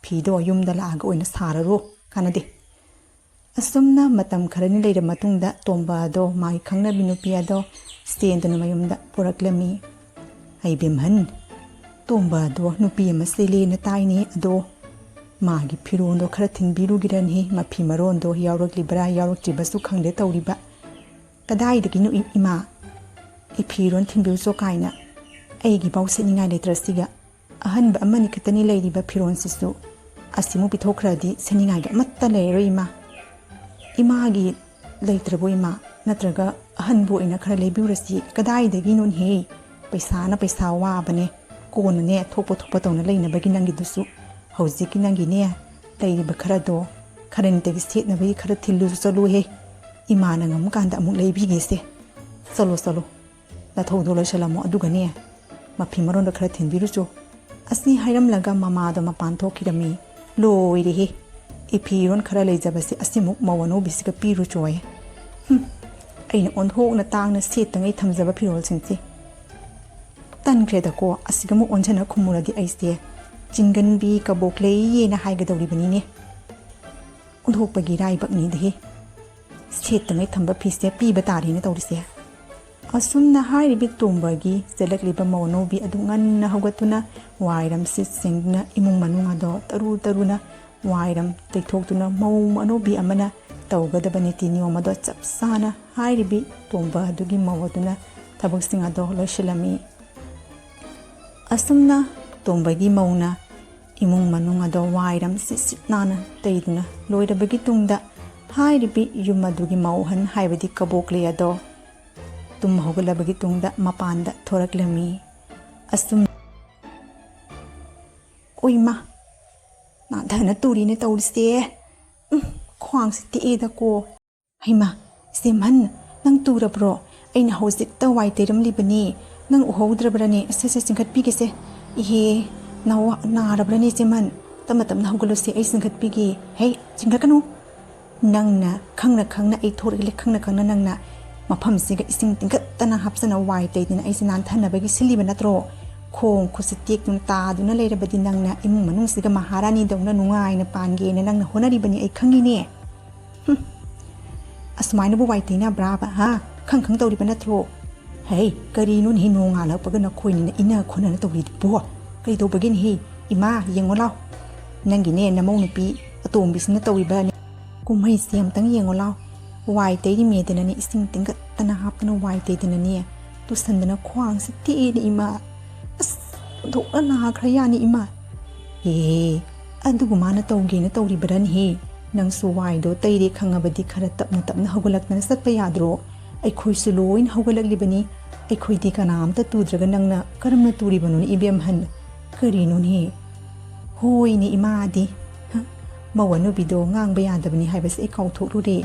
ꯐꯤꯗꯣ ꯌꯨꯝꯗ ꯂꯥꯛꯑꯒ ꯑꯣꯏꯅ ꯁꯥꯔꯔꯣ, ꯀꯥꯟꯅꯗꯦ"꯫ ꯑꯁꯨꯝꯅ ꯃꯇꯝ ꯈꯔꯅꯤ ꯂꯩꯔꯕ ꯃꯇꯨꯡꯗ ꯇꯣꯝꯕ ꯑꯗꯣ ꯃꯥꯒꯤ ꯈꯪꯅꯕꯤ ꯅꯨꯄꯤ ꯑꯗꯣ ꯆꯦꯟꯗꯨꯅ ꯃꯌꯨꯝꯗ ꯄꯨꯔꯛꯂꯝꯃꯤ꯫ "ꯑꯩ ꯕꯦꯝꯍꯟ, ꯇꯣꯝꯕ ꯑꯗꯣ ꯅꯨꯄꯤ ꯑꯃ ꯆꯦꯜꯂꯦꯅ ꯇꯥꯏꯅꯦ, ꯑꯗꯣ ꯃꯥꯒꯤ ꯐꯤꯔꯣꯜꯗꯣ ꯈꯔ ꯊꯤꯟꯕꯤꯔꯨꯒꯤꯔꯅꯤ, ꯃꯐꯤ ꯃꯔꯣꯟꯗꯣ ꯌꯥꯎꯔꯛꯂꯤꯕ꯭ꯔꯥ ꯌꯥꯎꯔꯛꯇ꯭ꯔꯤꯕꯁꯨ ꯈꯪꯗꯦ ꯇꯧꯔꯤꯕ"꯫ "ꯀꯗꯥꯏꯗꯒꯤꯅꯣ ꯏ-, ꯏꯃꯥ? ꯏꯐꯤꯔꯣꯟ ꯊꯤꯟꯕꯤꯌꯨꯆꯣ ꯀꯥꯏꯅ꯫ ꯑꯩꯒꯤꯐꯥꯎ ꯁꯦꯠꯅꯤꯡꯉꯥꯏ ꯂꯩꯇ꯭ꯔꯁꯤꯒ꯫ ꯑꯍꯟꯕ ꯑꯃꯅꯤ ꯈꯛꯇꯅꯤ ꯂꯩꯔꯤꯕ ꯐꯤꯔꯣꯟꯁꯤꯁꯨ꯫ ꯑꯁꯤꯃꯨꯛ ꯄꯤꯊꯣꯛꯈ꯭ꯔꯗꯤ ꯁꯦꯠꯅꯤꯡꯉꯥꯏꯒ ꯑꯃꯠꯇ ꯂꯩꯔꯔꯣꯏ ꯏꯃꯥ꯫" "ꯏꯃꯥꯒꯤ ꯂꯩꯇ꯭ꯔꯕꯣ ꯏꯃꯥ? ꯅꯠꯇ꯭ꯔꯒ ꯑꯍꯟꯕ ꯑꯣꯏꯅ ꯈꯔ ꯂꯩꯕꯤꯔꯨꯔꯁꯤ?" "ꯀꯗꯥꯏꯗꯒꯤꯅꯣꯅꯦꯍꯦ? ꯄꯩꯁꯥꯅ ꯄꯩꯁꯥ ꯋꯥꯕꯅꯦ꯫ ꯀꯣꯟꯅꯅꯦ ꯊꯣꯛꯄ ꯊꯣꯛꯄ ꯇꯧꯅ ꯂꯩꯅꯕꯒꯤ ꯅꯪꯒꯤꯗꯨꯁꯨ꯫ ꯍꯧꯖꯤꯛꯀꯤ ꯅꯪꯒꯤꯅꯦ ꯂꯩꯔꯤꯕ ꯈꯔꯗꯣ ꯈꯔꯅꯤꯇꯒꯤ ꯁꯦꯠꯅꯕꯒꯤ ꯈꯔ ꯊꯤꯜꯂꯨꯁꯨ ꯆꯠꯂꯨꯍꯦ꯫ ꯏꯃꯥꯅ ꯉꯝꯃꯀꯥꯟꯗ ꯑꯃꯨꯛ ꯂꯩꯕꯤꯒꯦꯁꯦ꯫ ꯆꯠꯂꯣ, ꯆꯠꯂꯣ꯫ ꯅꯊꯧꯗꯣ ꯂꯣꯏꯁꯤꯜꯂꯝꯃꯣ, ꯑꯗꯨꯒꯅꯦ ꯃꯐꯤ ꯃꯔꯣꯟꯗꯣ ꯈꯔ ꯊꯤꯟꯕꯤꯔꯨꯆꯣ꯫" ꯑꯁꯤ ꯍꯥꯏꯔꯝꯂꯒ ꯃꯃꯥꯗꯣ ꯃꯄꯥꯟ ꯊꯣꯛꯈꯤꯔꯝꯃꯤ꯫ "ꯂꯣꯏꯔꯦꯍꯦ, ꯏꯐꯤꯔꯣꯟ ꯈꯔ ꯂꯩꯖꯕꯁꯦ ꯑꯁꯤꯃꯨꯛ ꯃꯧ ꯑꯅꯧꯕꯤꯁꯤꯒ ꯄꯤꯔꯨꯆꯣꯌꯦ꯫ ꯍꯨꯝ, ꯑꯩꯅ ꯑꯣꯟꯊꯣꯛꯅ ꯇꯥꯡꯅ ꯁꯦꯠꯇꯉꯩ ꯊꯝꯖꯕ ꯐꯤꯔꯣꯜꯁꯤꯡꯁꯦ꯫ ꯇꯟꯈ꯭ꯔꯦꯗꯀꯣ, ꯑꯁꯤꯒ ꯑꯃꯨꯛ ꯑꯣꯟꯁꯤꯟꯅ ꯈꯨꯝꯃꯨꯔꯗꯤ ꯑꯩꯁꯦ ꯆꯤꯡꯒꯟꯕꯤ ꯀꯕꯣꯛ ꯂꯩꯌꯦꯅ ꯍꯥꯏꯒꯗꯧꯔꯤꯕꯅꯤꯅꯦ꯫ ꯑꯣꯟꯊꯣꯛꯄꯒꯤ ꯏꯔꯥꯏꯕꯛꯅꯤꯗꯍꯦ꯫ ꯁꯦꯠꯇꯉꯩ ꯊꯝꯕ ꯐꯤꯁꯦ ꯄꯤꯕ ꯇꯥꯔꯦꯅ ꯇꯧꯔꯤꯁꯦ꯫" ꯑꯁꯨꯝꯅ ꯍꯥꯏꯔꯤꯕꯤ ꯇꯣꯝꯕꯒꯤ ꯆꯦꯜꯂꯛꯂꯤꯕ ꯃꯧ ꯑꯅꯧꯕꯤ ꯑꯗꯨ ꯉꯟꯅ ꯍꯧꯒꯠꯇꯨꯅ ꯋꯥꯏꯔꯝ ꯁꯤꯠ ꯁꯦꯡꯗꯨꯅ ꯏꯃꯨꯡ ꯃꯅꯨꯡ ꯑꯗꯣ ꯇꯔꯨ ꯇꯔꯨꯅ ꯋꯥꯏꯔꯝ ꯇꯩꯊꯣꯛꯇꯨꯅ ꯃꯧ ꯑꯅꯧꯕꯤ ꯑꯃꯅ ꯇꯧꯒꯗꯕ ꯅꯤꯇꯤ ꯅꯤꯌꯣꯝ ꯑꯗꯣ ꯆꯞ ꯆꯥꯅ ꯍꯥꯏꯔꯤꯕꯤ ꯇꯣꯝꯕ ꯑꯗꯨꯒꯤ ꯃꯧ ꯑꯗꯨꯅ ꯊꯕꯛꯁꯤꯡ ꯑꯗꯣ ꯂꯣꯏꯁꯤꯜꯂꯝꯃꯤ꯫ ꯑꯁꯨꯝꯅ ꯇꯣꯝꯕꯒꯤ ꯃꯧꯅ ꯏꯃꯨꯡ ꯃꯅꯨꯡ ꯑꯗꯣ ꯋꯥꯏꯔꯝ ꯁꯤꯠ ꯁꯤꯠ ꯅꯥꯟꯅ ꯇꯩꯗꯨꯅ ꯂꯣꯏꯔꯕꯒꯤ ꯇꯨꯡꯗ ꯍꯥꯏꯔꯤꯕꯤ ꯌꯨꯝ ꯑꯗꯨꯒꯤ ꯃꯧꯍꯟ ꯍꯥꯏꯕꯗꯤ ꯀꯕꯣꯛꯂꯩ ꯑꯗꯣ ꯇꯨꯝ ꯍꯧꯒꯠꯂꯕꯒꯤ ꯇꯨꯡꯗ ꯃꯄꯥꯟꯗ ꯊꯣꯔꯛꯂꯝꯃꯤ꯫ ꯑꯁꯨꯝ, "ꯑꯣꯏꯃ, ꯅꯥꯟꯊꯅ ꯇꯨꯔꯤꯅꯦ ꯇꯧꯔꯤꯁꯦ꯫ ꯎꯝ, ꯈ꯭ꯋꯥꯡꯁꯦ ꯇꯦꯛꯑꯦꯗꯀꯣ꯫ ꯍꯩꯃꯥ, ꯏꯆꯦꯃꯟ, ꯅꯪ ꯇꯨꯔꯕ꯭ꯔꯣ? ꯑꯩꯅ ꯍꯧꯖꯤꯛꯇ ꯋꯥꯏ ꯇꯩꯔꯝꯂꯤꯕꯅꯤ꯫ ꯅꯪ ꯎꯍꯧꯗ꯭ꯔꯕ꯭ꯔꯅꯦ? ꯁꯦ, ꯁꯦ, ꯆꯤꯡꯈꯠꯄꯤꯒꯦꯁꯦ꯫ ꯏꯍꯦ, ꯅꯋꯥ ꯅꯥꯔꯕ꯭ꯔꯅꯦ ꯏꯆꯦꯃꯟ? ꯇꯞꯅ ꯇꯞꯅ ꯍꯧꯒꯠꯂꯨꯁꯦ, ꯑꯩ ꯆꯤꯡꯈꯠꯄꯤꯒꯦ꯫" "ꯍꯦ, ꯆꯤꯡꯈꯠꯀꯅꯨ꯫ ꯅꯪꯅ ꯈꯪꯅ ꯈꯪꯅ ꯑꯩ ꯊꯣꯔꯛꯂꯦ ꯈꯪꯅ ꯈꯪꯅ ꯅꯪꯅ ꯃꯐꯝꯁꯤꯒ ꯏꯁꯤꯡ ꯇꯤꯡꯈꯠꯇꯅ ꯍꯥꯞꯆꯅ ꯋꯥꯏ ꯇꯩꯗꯅ ꯑꯩꯁꯦ ꯅꯥꯟꯊꯅꯕꯒꯤ ꯁꯤꯜꯂꯤꯕ ꯅꯠꯇ꯭ꯔꯣ? ꯈꯣꯡ ꯈꯨꯠꯁꯦ ꯇꯦꯛꯇꯨꯅ ꯇꯥꯗꯨꯅ ꯂꯩꯔꯕꯗꯤ ꯅꯪꯅ ꯏꯃꯨꯡ ꯃꯅꯨꯡꯁꯤꯒ ꯃꯍꯥꯔꯥꯅꯤꯗꯧꯅ ꯅꯨꯡꯉꯥꯏꯅ ꯄꯥꯟꯒꯦꯅ ꯅꯪꯅ ꯍꯣꯠꯅꯔꯤꯕꯅꯤ, ꯑꯩ ꯈꯪꯉꯤꯅꯦ꯫" "ꯍꯨꯝ, ꯑꯁꯨꯃꯥꯏꯅꯕꯨ ꯋꯥꯏ ꯇꯩꯅꯕ꯭ꯔꯥꯕ, ꯍꯥ? ꯈꯪ ꯈꯪ ꯇꯧꯔꯤꯕ ꯅꯠꯇ꯭ꯔꯣ? ꯍꯩ, ꯀꯔꯤꯅꯣꯅꯦꯍꯦ, ꯅꯣꯡꯉꯥꯜꯂꯛꯄꯒ ꯅꯈꯣꯏꯅꯤꯅ ꯏꯟꯅ ꯈꯣꯠꯅꯅ ꯇꯧꯔꯤꯗꯨꯕꯣ? ꯀꯔꯤ ꯇꯧꯕꯒꯤꯅꯦꯍꯦ? ꯏꯃꯥ, ꯌꯦꯡꯉꯣ ꯂꯥꯎ꯫ ꯅꯪꯒꯤꯅꯦ ꯅꯃꯧ ꯅꯨꯄꯤ ꯑꯇꯣꯝꯕꯤꯁꯤꯅ ꯇꯧꯔꯤꯕ ꯀꯨꯝꯍꯩꯁꯦ ꯑꯝꯇꯪ ꯌꯦꯡꯉꯣ ꯂꯥꯎ꯫ ꯋꯥꯏ ꯇꯩꯔꯤꯃꯦꯗꯅꯅꯦ, ꯏꯁꯤꯡ ꯇꯤꯡꯈꯠꯇꯅ ꯍꯥꯞꯇꯅ ꯋꯥꯏ ꯇꯩꯗꯅꯅꯦ, ꯇꯨꯁꯟꯗꯅ ꯈ꯭ꯋꯥꯡꯁꯦ ꯇꯦꯛꯑꯦꯅꯦ ꯏꯃꯥ꯫ ꯑꯁ, ꯑꯣꯟꯊꯣꯛꯅ ꯅꯥꯈ꯭ꯔ ꯌꯥꯅꯤ ꯏꯃꯥ꯫ ꯑꯦ, ꯑꯗꯨꯕꯨ ꯃꯥꯅ ꯇꯧꯒꯦꯅ ꯇꯧꯔꯤꯕꯔꯅꯦꯍꯦ? ꯅꯪꯁꯨ ꯋꯥꯏꯗꯣ ꯇꯩꯔꯦ ꯈꯪꯉꯕꯗꯤ ꯈꯔ ꯇꯞꯅ ꯇꯞꯅ ꯍꯧꯒꯠꯂꯛꯇꯅ ꯆꯠꯄ ꯌꯥꯗ꯭ꯔꯣ? ꯑꯩꯈꯣꯏꯁꯨ ꯂꯣꯏꯅ ꯍꯧꯒꯠꯂꯛꯂꯤꯕꯅꯤ꯫ ꯑꯩꯈꯣꯏꯗꯤ ꯀꯅꯥꯝꯇ ꯇꯨꯗ꯭ꯔꯒ ꯅꯪꯅ ꯀꯔꯝꯅ ꯇꯨꯔꯤꯕꯅꯣꯅꯦ ꯏꯕꯦꯝꯍꯟ? ꯀꯔꯤꯅꯣꯅꯦꯍꯦ? ꯍꯣꯏꯅꯦ ꯏꯃꯥꯗꯤ꯫ ꯍ, ꯃꯧ ꯑꯅꯨꯕꯤꯗꯣ ꯉꯥꯡꯕ ꯌꯥꯗꯕꯅꯤ ꯍꯥꯏꯕꯁꯦ ꯑꯩ ꯀꯥꯎꯊꯣꯛꯂꯨꯔꯦ꯫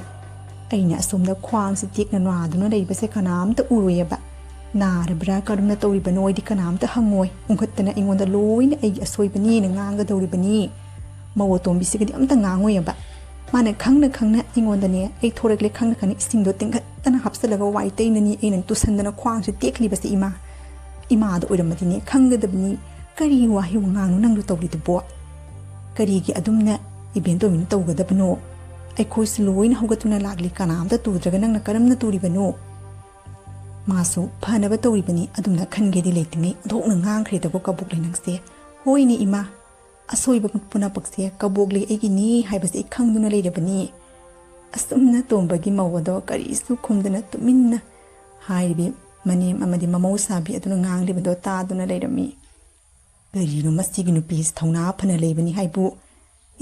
ꯑꯩꯅ ꯑꯁꯣꯝꯗ ꯈ꯭ꯋꯥꯡꯁꯦ ꯇꯦꯛꯅ ꯅꯥꯗꯨꯅ ꯂꯩꯕꯁꯦ ꯀꯅꯥꯝꯇ ꯎꯔꯣꯏꯑꯕ꯫ ꯅꯥꯔꯕ꯭ꯔꯥ, ꯀꯔꯝꯅ ꯇꯧꯔꯤꯕꯅꯣ ꯑꯩꯗꯤ ꯀꯅꯥꯝꯇ ꯍꯪꯉꯣꯏ꯫ ꯎꯪꯈꯠꯇꯅ ꯑꯩꯉꯣꯟꯗ ꯂꯣꯏꯅ ꯑꯩꯒꯤ ꯑꯁꯣꯏꯕꯅꯦꯅ ꯉꯥꯡꯒꯗꯧꯔꯤꯕꯅꯤ꯫ ꯃꯧ ꯑꯇꯣꯝꯕꯤꯁꯤꯒꯗꯤ ꯑꯝꯇ ꯉꯥꯡꯉꯣꯏꯑꯕ꯫ ꯃꯥꯅ ꯈꯪꯅ ꯈꯪꯅ ꯑꯩꯉꯣꯟꯗꯅꯦ, ꯑꯩ ꯊꯣꯔꯛꯂꯦ ꯈꯪꯅ ꯈꯪꯅ ꯏꯁꯤꯡꯗꯣ ꯇꯤꯡꯈꯠꯇꯅ ꯍꯥꯞꯆꯜꯂꯒ ꯋꯥꯏ ꯇꯩꯅꯅꯤ ꯑꯩꯅ ꯇꯨꯁꯟꯗꯅ ꯈ꯭ꯋꯥꯡꯁꯦ ꯇꯦꯛꯂꯤꯕꯁꯦ ꯏꯃꯥ꯫ ꯏꯃꯥꯗ ꯑꯣꯏꯔꯝꯃꯗꯤꯅꯦ ꯈꯪꯒꯗꯕꯅꯤ꯫ ꯀꯔꯤ ꯋꯥꯍꯩ ꯋꯥꯉꯥꯡꯅꯣ ꯅꯪꯗꯣ ꯇꯧꯔꯤꯗꯨꯕꯣ? ꯀꯔꯤꯒꯤ ꯑꯗꯨꯝꯅ ꯏꯕꯦꯟꯇꯣꯝꯕꯤꯅ ꯇꯧꯒꯗꯕꯅꯣ? ꯑꯩꯈꯣꯏꯁꯨ ꯂꯣꯏꯅ ꯍꯧꯒꯠꯇꯨꯅ ꯂꯥꯛꯂꯤ, ꯀꯅꯥꯝꯇ ꯇꯨꯗ꯭ꯔꯒ ꯅꯪꯅ ꯀꯔꯝꯅ ꯇꯨꯔꯤꯕꯅꯣ? ꯃꯥꯁꯨ ꯐꯅꯕ ꯇꯧꯔꯤꯕꯅꯤ, ꯑꯗꯨꯝꯅ ꯈꯟꯒꯦꯗꯤ ꯂꯩꯇ꯭ꯔꯤꯉꯩ ꯑꯣꯟꯊꯣꯛꯅ ꯉꯥꯡꯈ꯭ꯔꯦꯗꯀꯣ ꯀꯕꯣꯛꯂꯩ ꯅꯪꯁꯦ꯫ ꯍꯣꯏꯅꯦ ꯏꯃꯥ, ꯑꯁꯣꯏꯕ ꯄꯨꯝꯅꯃꯛꯁꯦ ꯀꯕꯣꯛꯂꯩ ꯑꯩꯒꯤꯅꯤ ꯍꯥꯏꯕꯁꯦ ꯑꯩ ꯈꯪꯗꯨꯅ ꯂꯩꯔꯕꯅꯤ꯫ ꯑꯁꯨꯝꯅ ꯇꯣꯝꯕꯒꯤ ꯃꯧ ꯑꯗꯣ ꯀꯔꯤꯁꯨ ꯈꯨꯝꯗꯅ ꯇꯨꯃꯤꯟꯅ ꯍꯥꯏꯔꯤꯕꯤ ꯃꯅꯦꯝ ꯑꯃꯗꯤ ꯃꯃꯧꯁꯥꯕꯤ ꯑꯗꯨꯅ ꯉꯥꯡꯂꯤꯕꯗꯣ ꯇꯥꯗꯨꯅ ꯂꯩꯔꯝꯃꯤ꯫ ꯀꯔꯤꯅꯣ ꯃꯁꯤꯒꯤ ꯅꯨꯄꯤꯁꯤ ꯊꯧꯅꯥ ꯐꯅ ꯂꯩꯕꯅꯤ ꯍꯥꯏꯕꯨ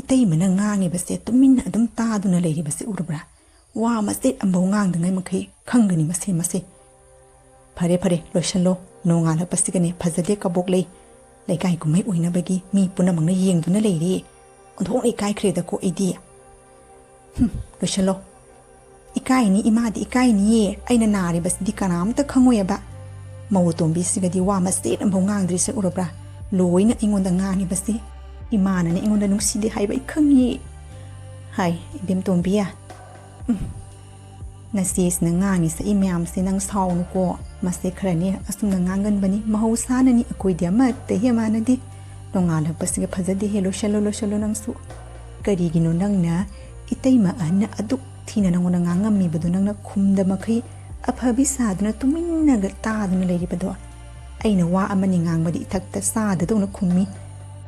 ꯏꯇꯩꯃꯅ ꯉꯥꯡꯉꯤꯕꯁꯦ ꯇꯨꯃꯤꯟꯅ ꯑꯗꯨꯝ ꯇꯥꯗꯨꯅ ꯂꯩꯔꯤꯕꯁꯦ ꯎꯔꯕ꯭ꯔꯥ? ꯋꯥ ꯃꯆꯦꯠ ꯑꯃꯐꯥꯎ ꯉꯥꯡꯗꯉꯩ ꯃꯈꯩ ꯈꯪꯒꯅꯤ ꯃꯁꯦ ꯃꯁꯦ꯫ ꯐꯔꯦ ꯐꯔꯦ, ꯂꯣꯏꯁꯜꯂꯣ꯫ ꯅꯣꯡꯉꯥꯜꯂꯛꯄꯁꯤꯒꯅꯦ ꯐꯖꯗꯦ ꯀꯕꯣꯛꯂꯩ꯫ ꯂꯩꯀꯥꯏ ꯀꯨꯝꯍꯩ ꯑꯣꯏꯅꯕꯒꯤ ꯃꯤ ꯄꯨꯝꯅꯃꯛꯅ ꯌꯦꯡꯗꯨꯅ ꯂꯩꯔꯦ꯫ ꯑꯣꯟꯊꯣꯛꯅ ꯏꯀꯥꯏꯈ꯭ꯔꯦꯗꯀꯣ ꯑꯩꯗꯤ꯫ ꯍꯨꯝ, ꯂꯣꯏꯁꯜꯂꯣ꯫ ꯏꯀꯥꯏꯅꯤ ꯏꯃꯥꯗꯤ ꯏꯀꯥꯏꯅꯤꯌꯦ, ꯑꯩꯅ ꯅꯥꯔꯤꯕꯁꯤꯗꯤ ꯀꯅꯥꯝꯇ ꯈꯪꯉꯣꯏꯑꯕ꯫ ꯃꯧ ꯑꯇꯣꯝꯕꯤꯁꯤꯒꯗꯤ ꯋꯥ ꯃꯆꯦꯠ ꯑꯃꯐꯥꯎ ꯉꯥꯡꯗ꯭ꯔꯤꯁꯦ ꯎꯔꯕ꯭ꯔꯥ? ꯂꯣꯏꯅ ꯑꯩꯉꯣꯟꯗ ꯉꯥꯡꯉꯤꯕꯁꯦ꯫ ꯏꯃꯥꯅꯅꯦ ꯑꯩꯉꯣꯟꯗ ꯅꯨꯡꯁꯤꯗꯦ ꯍꯥꯏꯕ ꯑꯩ ꯈꯪꯉꯤ꯫ ꯍꯥꯏ, ꯏꯕꯦꯝ ꯇꯣꯝꯕꯤ, ꯎꯝ, ꯅꯆꯦꯁꯤꯅ ꯉꯥꯡꯉꯤ ꯁꯛꯏ ꯃꯌꯥꯝꯁꯦ ꯅꯪ ꯁꯥꯎꯅꯨꯀꯣ꯫ ꯃꯁꯦ ꯈꯔꯅꯦ ꯑꯁꯨꯝꯅ ꯉꯥꯡꯒꯟꯕꯅꯤ, ꯃꯍꯧꯁꯥꯅꯅꯤ, ꯑꯩꯈꯣꯏꯗꯤ ꯑꯃꯠꯇ ꯍꯦꯛ ꯃꯥꯟꯅꯗꯦ꯫ ꯅꯣꯡꯉꯥꯜꯂꯛꯄꯁꯤꯒ ꯐꯖꯗꯦꯍꯦ, ꯂꯣꯏꯁꯜꯂꯣ, ꯂꯣꯏꯁꯜꯂꯣ ꯅꯪꯁꯨ꯫ ꯀꯔꯤꯒꯤꯅꯣ ꯅꯪꯅ ꯏꯇꯩꯃ ꯑꯍꯟꯅ ꯑꯗꯨꯛ ꯊꯤꯅ ꯅꯪꯉꯣꯟꯗ ꯉꯥꯡꯉꯝꯃꯤꯕꯗꯣ ꯅꯪꯅ ꯈꯨꯝꯗ ꯃꯈꯩ ꯑꯐꯕꯤ ꯁꯥꯗꯨꯅ ꯇꯨꯃꯤꯟꯅꯒ ꯇꯥꯗꯨꯅ ꯂꯩꯔꯤꯕꯗꯣ? ꯑꯩꯅ ꯋꯥ ꯑꯃꯅꯤ ꯉꯥꯡꯕꯗꯤ ꯏꯊꯛꯇ ꯆꯥꯗꯗꯧꯅ ꯈꯨꯝꯃꯤ꯫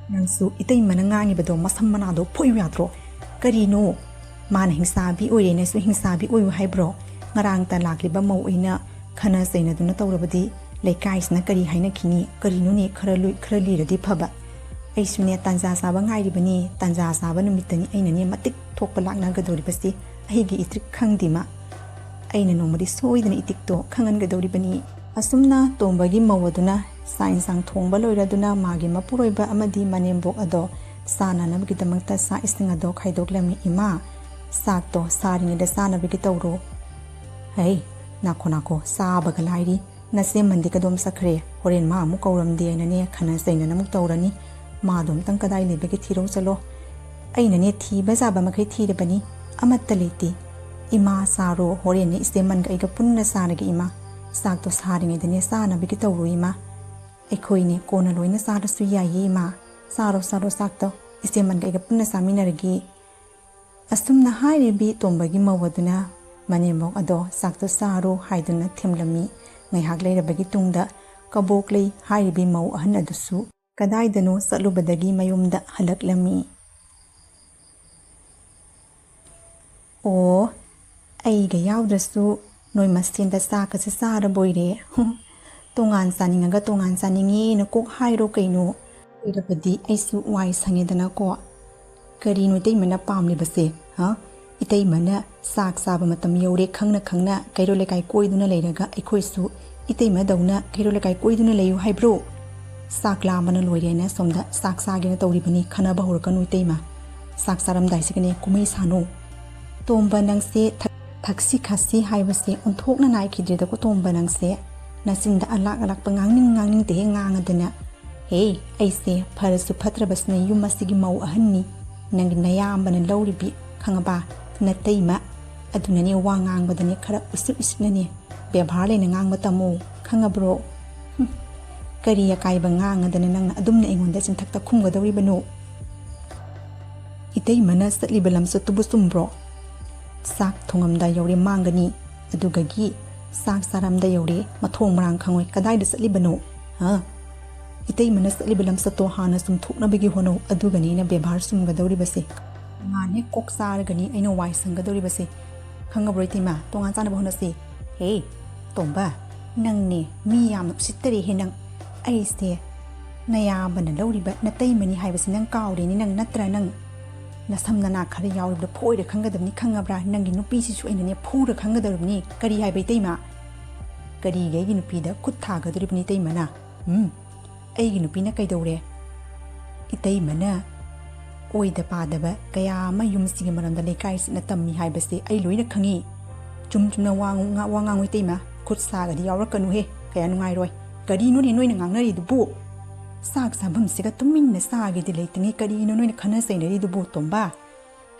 ꯅꯪꯁꯨ ꯏꯇꯩꯃꯅ ꯉꯥꯡꯉꯤꯕꯗꯣ ꯃꯁꯝ ꯃꯅꯥꯗꯣ ꯐꯣꯏꯌꯨ ꯌꯥꯗ꯭ꯔꯣ? ꯀꯔꯤꯅꯣ? ꯃꯥꯅ ꯍꯤꯡꯁꯥꯕꯤ ꯑꯣꯏꯔꯦꯅꯁꯨ ꯍꯤꯡꯁꯥꯕꯤ ꯑꯣꯏꯌꯨ ꯍꯥꯏꯕ꯭ꯔꯣ? ꯉꯔꯥꯡꯇ ꯂꯥꯛꯂꯤꯕ ꯃꯧ ꯑꯣꯏꯅ ꯈꯟꯅ ꯆꯩꯅꯗꯨꯅ ꯇꯧꯔꯕꯗꯤ ꯂꯩꯀꯥꯏꯁꯤꯅ ꯀꯔꯤ ꯍꯥꯏꯅꯈꯤꯅꯤ? ꯀꯔꯤꯅꯣꯅꯦ, ꯈꯔ ꯂꯨꯏ-, ꯈꯔ ꯂꯤꯔꯗꯤ ꯐꯕ꯫ ꯑꯩꯁꯨꯅꯦ ꯇꯥꯟꯖꯥ ꯆꯥꯕ ꯉꯥꯏꯔꯤꯕꯅꯤ꯫ ꯇꯥꯟꯖꯥ ꯆꯥꯕ ꯅꯨꯃꯤꯠꯇꯅꯤ ꯑꯩꯅꯅꯦ ꯃꯇꯤꯛ ꯊꯣꯛꯄ ꯂꯥꯛꯅꯒꯗꯧꯔꯤꯕꯁꯤ꯫ ꯑꯩꯒꯤ ꯏꯇꯤꯛ ꯈꯪꯗꯦ ꯃꯥ꯫ ꯑꯩꯅ ꯅꯣꯡꯃꯗꯤ ꯁꯣꯏꯗꯅ ꯏꯇꯤꯛꯇꯣ ꯈꯪꯍꯟꯒꯗꯧꯔꯤꯕꯅꯤ꯫ ꯑꯁꯨꯝꯅ ꯇꯣꯝꯕꯒꯤ ꯃꯧ ꯑꯗꯨꯅ ꯆꯥꯛ ꯏꯟꯁꯥꯡ ꯊꯣꯡꯕ ꯂꯣꯏꯔꯗꯨꯅ ꯃꯥꯒꯤ ꯃꯄꯨꯔꯣꯏꯕ ꯑꯃꯗꯤ ꯃꯅꯦꯝꯕꯣꯛ ꯑꯗꯣ ꯆꯥꯅꯅꯕꯒꯤꯗꯃꯛꯇ ꯆꯥꯛ ꯏꯁꯤꯡ ꯑꯗꯣ ꯈꯥꯏꯗꯣꯛꯂꯝꯃꯤ꯫ "ꯏꯃꯥ, ꯆꯥꯛꯇꯣ ꯁꯥꯔꯤꯉꯩꯗ ꯆꯥꯅꯕꯒꯤ ꯇꯧꯔꯣ꯫" "ꯍꯩ, ꯅꯥꯈꯣ ꯅꯥꯈꯣ, ꯆꯥꯕꯒ ꯂꯥꯏꯔꯤ, ꯅꯆꯦꯃꯟꯗꯤ ꯀꯗꯣꯝ ꯆꯠꯈ꯭ꯔꯦ? ꯍꯣꯔꯦꯟ ꯃꯥ ꯑꯃꯨꯛ ꯀꯧꯔꯝꯗꯦ ꯍꯥꯏꯅꯅꯦ ꯈꯟꯅ ꯆꯩꯅꯅ ꯑꯃꯨꯛ ꯇꯧꯔꯅꯤ꯫ ꯃꯥꯗꯣ ꯑꯝꯇꯪ ꯀꯗꯥꯏ ꯂꯩꯕꯒꯦ ꯊꯤꯔꯧ ꯆꯠꯂꯣ꯫" ꯑꯩꯅꯅꯦ ꯊꯤꯕ ꯌꯥꯕ ꯃꯈꯩ ꯊꯤꯔꯕꯅꯤ, ꯑꯃꯠꯇ ꯂꯩꯇꯦ꯫ "ꯏꯃꯥ, ꯆꯥꯔꯣ, ꯍꯣꯔꯦꯟꯅꯦ ꯏꯆꯦꯃꯟꯒ ꯑꯩꯒ ꯄꯨꯟꯅ ꯆꯥꯔꯒꯦ ꯏꯃꯥ꯫ ꯆꯥꯛꯇꯣ ꯁꯥꯔꯤꯉꯩꯗꯅꯦ ꯆꯥꯅꯕꯒꯤ ꯇꯧꯔꯣ ꯏꯃꯥ꯫ ꯑꯩꯈꯣꯏꯅꯦ ꯀꯣꯟꯅ ꯂꯣꯏꯅ ꯆꯥꯔꯁꯨ ꯌꯥꯏꯌꯦ ꯏꯃꯥ꯫ ꯆꯥꯔꯣ, ꯆꯥꯔꯣ ꯆꯥꯛꯇꯣ, ꯏꯆꯦꯃꯟꯒ ꯑꯩꯒ ꯄꯨꯟꯅ ꯆꯥꯃꯤꯟꯅꯔꯒꯦ꯫" ꯑꯁꯨꯝꯅ ꯍꯥꯏꯔꯤꯕꯤ ꯇꯣꯝꯕꯒꯤ ꯃꯧ ꯑꯗꯨꯅ ꯃꯅꯦꯝꯕꯣꯛ ꯑꯗꯣ ꯆꯥꯛꯇꯣ ꯆꯥꯔꯣ ꯍꯥꯏꯗꯨꯅ ꯊꯦꯝꯂꯝꯃꯤ꯫ ꯉꯥꯏꯍꯥꯛ ꯂꯩꯔꯕꯒꯤ ꯇꯨꯡꯗ ꯀꯕꯣꯛꯂꯩ ꯍꯥꯏꯔꯤꯕꯤ ꯃꯧ ꯑꯍꯟ ꯑꯗꯨꯁꯨ ꯀꯗꯥꯏꯗꯅꯣ ꯆꯠꯂꯨꯕꯗꯒꯤ ꯃꯌꯨꯝꯗ ꯍꯜꯂꯛꯂꯝꯃꯤ꯫ "ꯑꯣ, ꯑꯩꯒ ꯌꯥꯎꯗ꯭ꯔꯁꯨ ꯅꯣꯏ ꯃꯁꯦꯟꯗ ꯆꯥꯛꯀꯁꯦ ꯆꯥꯔꯕꯣꯏꯔꯦ꯫ ꯇꯣꯉꯥꯟ ꯆꯥꯅꯤꯡꯉꯒ ꯇꯣꯉꯥꯟ ꯆꯥꯅꯤꯡꯉꯦꯅ ꯀꯣꯛ ꯍꯥꯏꯔꯣ ꯀꯩꯅꯣ꯫ ꯑꯣꯏꯔꯕꯗꯤ ꯑꯩꯁꯨ ꯋꯥꯏ ꯁꯪꯉꯦꯗꯅꯀꯣ꯫" "ꯀꯔꯤꯅꯣ ꯏꯇꯩꯃꯅ ꯄꯥꯝꯂꯤꯕꯁꯦ, ꯍꯥ? ꯏꯇꯩꯃꯅ ꯆꯥꯛ ꯆꯥꯕ ꯃꯇꯝ ꯌꯧꯔꯦ ꯈꯪꯅ ꯈꯪꯅ ꯀꯩꯔꯣꯜ ꯂꯩꯀꯥꯏ ꯀꯣꯏꯗꯨꯅ ꯂꯩꯔꯒ ꯑꯩꯈꯣꯏꯁꯨ ꯏꯇꯩꯃꯗꯧꯅ ꯀꯩꯔꯣꯜ ꯂꯩꯀꯥꯏ ꯀꯣꯏꯗꯨꯅ ꯂꯩꯌꯨ ꯍꯥꯏꯕ꯭ꯔꯣ? ꯆꯥꯛ ꯂꯥꯝꯕꯅ ꯂꯣꯏꯔꯦꯅ ꯁꯣꯝꯗ ꯆꯥꯛ ꯆꯥꯒꯦꯅ ꯇꯧꯔꯤꯕꯅꯤ, ꯈꯟꯅꯕ ꯍꯧꯔꯛꯀꯅꯨ ꯏꯇꯩꯃ꯫ ꯆꯥꯛ ꯆꯥꯔꯝꯗꯥꯏꯁꯤꯒꯅꯦ ꯀꯨꯝꯍꯩ ꯁꯥꯅꯨ꯫" "ꯇꯣꯝꯕ ꯅꯪꯁꯦ ꯊꯛ-, ꯊꯛꯁꯤ ꯈꯥꯁꯤ ꯍꯥꯏꯕꯁꯦ ꯑꯣꯟꯊꯣꯛꯅ ꯅꯥꯏꯈꯤꯗ꯭ꯔꯦꯗꯀꯣ ꯇꯣꯝꯕ ꯅꯪꯁꯦ꯫ ꯅꯆꯤꯟꯗ ꯑꯂꯥꯛ ꯑꯂꯥꯛꯄ ꯉꯥꯡꯅꯤꯡ ꯉꯥꯡꯅꯤꯡꯗꯦ ꯍꯦꯛ ꯉꯥꯡꯉꯗꯅ꯫ ꯍꯦ, ꯑꯩꯁꯦ ꯐꯔꯁꯨ ꯐꯠꯇ꯭ꯔꯕꯁꯨꯅꯦ ꯌꯨꯝ ꯑꯁꯤꯒꯤ ꯃꯧ ꯑꯍꯟꯅꯤ꯫ ꯅꯪꯒꯤ ꯅꯌꯥꯝꯕꯅ ꯂꯧꯔꯤꯕꯤ, ꯈꯪꯉꯕ? ꯅꯇꯩꯃ꯫ ꯑꯗꯨꯅꯅꯦ ꯋꯥ ꯉꯥꯡꯕꯗꯅꯦ ꯈꯔ ꯎꯁꯤꯠ ꯎꯁꯤꯠꯅꯅꯦ ꯕꯦꯕꯥꯔ ꯂꯩꯅ ꯉꯥꯡꯕ ꯇꯝꯃꯨ, ꯈꯪꯉꯕ꯭ꯔꯣ?" "ꯍꯨꯝ, ꯀꯔꯤ ꯑꯀꯥꯏꯕ ꯉꯥꯡꯉꯗꯅ ꯅꯪꯅ ꯑꯗꯨꯝꯅ ꯑꯩꯉꯣꯟꯗ ꯆꯤꯟꯊꯛꯇ ꯈꯨꯝꯒꯗꯧꯔꯤꯕꯅꯣ? ꯏꯇꯩꯃꯅ ꯆꯠꯂꯤꯕ ꯂꯝꯆꯠꯇꯨꯕꯨ ꯆꯨꯝꯕ꯭ꯔꯣ? ꯆꯥꯛ ꯊꯣꯡꯉꯝꯗꯥꯏ ꯌꯧꯔꯦ ꯃꯥꯡꯒꯅꯤ, ꯑꯗꯨꯒꯒꯤ ꯆꯥꯛ ꯆꯥꯔꯝꯗꯥꯏ ꯌꯧꯔꯦ ꯃꯊꯣꯡ ꯃꯔꯥꯡ ꯈꯪꯉꯣꯏ꯫ ꯀꯗꯥꯏꯗ ꯆꯠꯂꯤꯕꯅꯣ? ꯍꯥ? ꯏꯇꯩꯃꯅ ꯆꯠꯂꯤꯕ ꯂꯝꯆꯠꯇꯣ ꯍꯥꯟꯅ ꯆꯨꯝꯊꯣꯛꯅꯕꯒꯤ ꯍꯣꯠꯅꯧ, ꯑꯗꯨꯒꯅꯤ ꯑꯩꯅ ꯕꯦꯕꯥꯔ ꯆꯨꯝꯒꯗꯧꯔꯤꯕꯁꯦ꯫" ꯇꯣꯉꯥꯟ ꯍꯦꯛ ꯀꯣꯛ ꯆꯥꯔꯒꯅꯤ ꯑꯩꯅ ꯋꯥꯏ ꯁꯪꯒꯗꯧꯔꯤꯕꯁꯦ꯫ ꯈꯪꯉꯕ꯭ꯔꯣ ꯏꯇꯩꯃ? ꯇꯣꯉꯥꯟ ꯆꯥꯅꯕ ꯍꯣꯠꯅꯁꯤ꯫ ꯍꯦ, ꯇꯣꯝꯕ, ꯅꯪꯅꯦ ꯃꯤ ꯌꯥꯝꯅ ꯎꯁꯤꯠꯇꯔꯦꯍꯦ ꯅꯪ꯫ ꯑꯩꯁꯦ ꯅꯌꯥꯝꯕꯅ ꯂꯧꯔꯤꯕ ꯅꯇꯩꯃꯅꯤ ꯍꯥꯏꯕꯁꯤ ꯅꯪ ꯀꯥꯎꯔꯦꯅꯦ ꯅꯪ, ꯅꯠꯇ꯭ꯔꯥ? ꯅꯪ ꯅꯁꯝ ꯅꯅꯥ ꯈꯔ ꯌꯥꯎꯔꯤꯕꯗꯣ ꯐꯣꯏꯔ ꯈꯪꯒꯗꯕꯅꯤ, ꯈꯪꯉꯕ꯭ꯔꯥ? ꯅꯪꯒꯤ ꯅꯨꯄꯤꯁꯤꯁꯨ ꯑꯩꯅꯅꯦ ꯐꯨꯔ ꯈꯪꯒꯗꯧꯔꯤꯕꯅꯤ꯫ ꯀꯔꯤ ꯍꯥꯏꯕ ꯏꯇꯩꯃ? ꯀꯔꯤꯒꯤ ꯑꯩꯒꯤ ꯅꯨꯄꯤꯗ ꯈꯨꯠ ꯊꯥꯒꯗꯧꯔꯤꯕꯅꯤ ꯏꯇꯩꯃꯅ? ꯎꯝ, ꯑꯩꯒꯤ ꯅꯨꯄꯤꯅ ꯀꯩꯗꯧꯔꯦ? ꯏꯇꯩꯃꯅ ꯑꯣꯏꯗ ꯄꯥꯗꯕ ꯀꯌꯥ ꯑꯃ ꯌꯨꯝꯁꯤꯒꯤ ꯃꯔꯝꯗ ꯂꯩꯀꯥꯏꯁꯤꯅ ꯇꯝꯃꯤ ꯍꯥꯏꯕꯁꯦ ꯑꯩ ꯂꯣꯏꯅ ꯈꯪꯉꯤ꯫ ꯆꯨꯝ ꯆꯨꯝꯅ ꯋꯥ ꯉꯥ-, ꯋꯥ ꯉꯥꯡꯉꯨ ꯏꯇꯩꯃ, ꯈꯨꯠ ꯁꯥꯒꯗꯤ ꯌꯥꯎꯔꯛꯀꯅꯨꯍꯦ, ꯀꯌꯥ ꯅꯨꯡꯉꯥꯏꯔꯣꯏ꯫ ꯀꯔꯤꯅꯣꯅꯦ ꯅꯣꯏꯅ ꯉꯥꯡꯅꯔꯤꯗꯨꯕꯨ? ꯆꯥꯛ ꯆꯥꯐꯝꯁꯤꯒ ꯇꯨꯃꯤꯟꯅ ꯆꯥꯒꯦꯗꯤ ꯂꯩꯇꯉꯩ ꯀꯔꯤꯅꯣ ꯅꯣꯏꯅ ꯈꯟꯅ ꯆꯩꯅꯔꯤꯗꯨꯕꯨ, ꯇꯣꯝꯕ?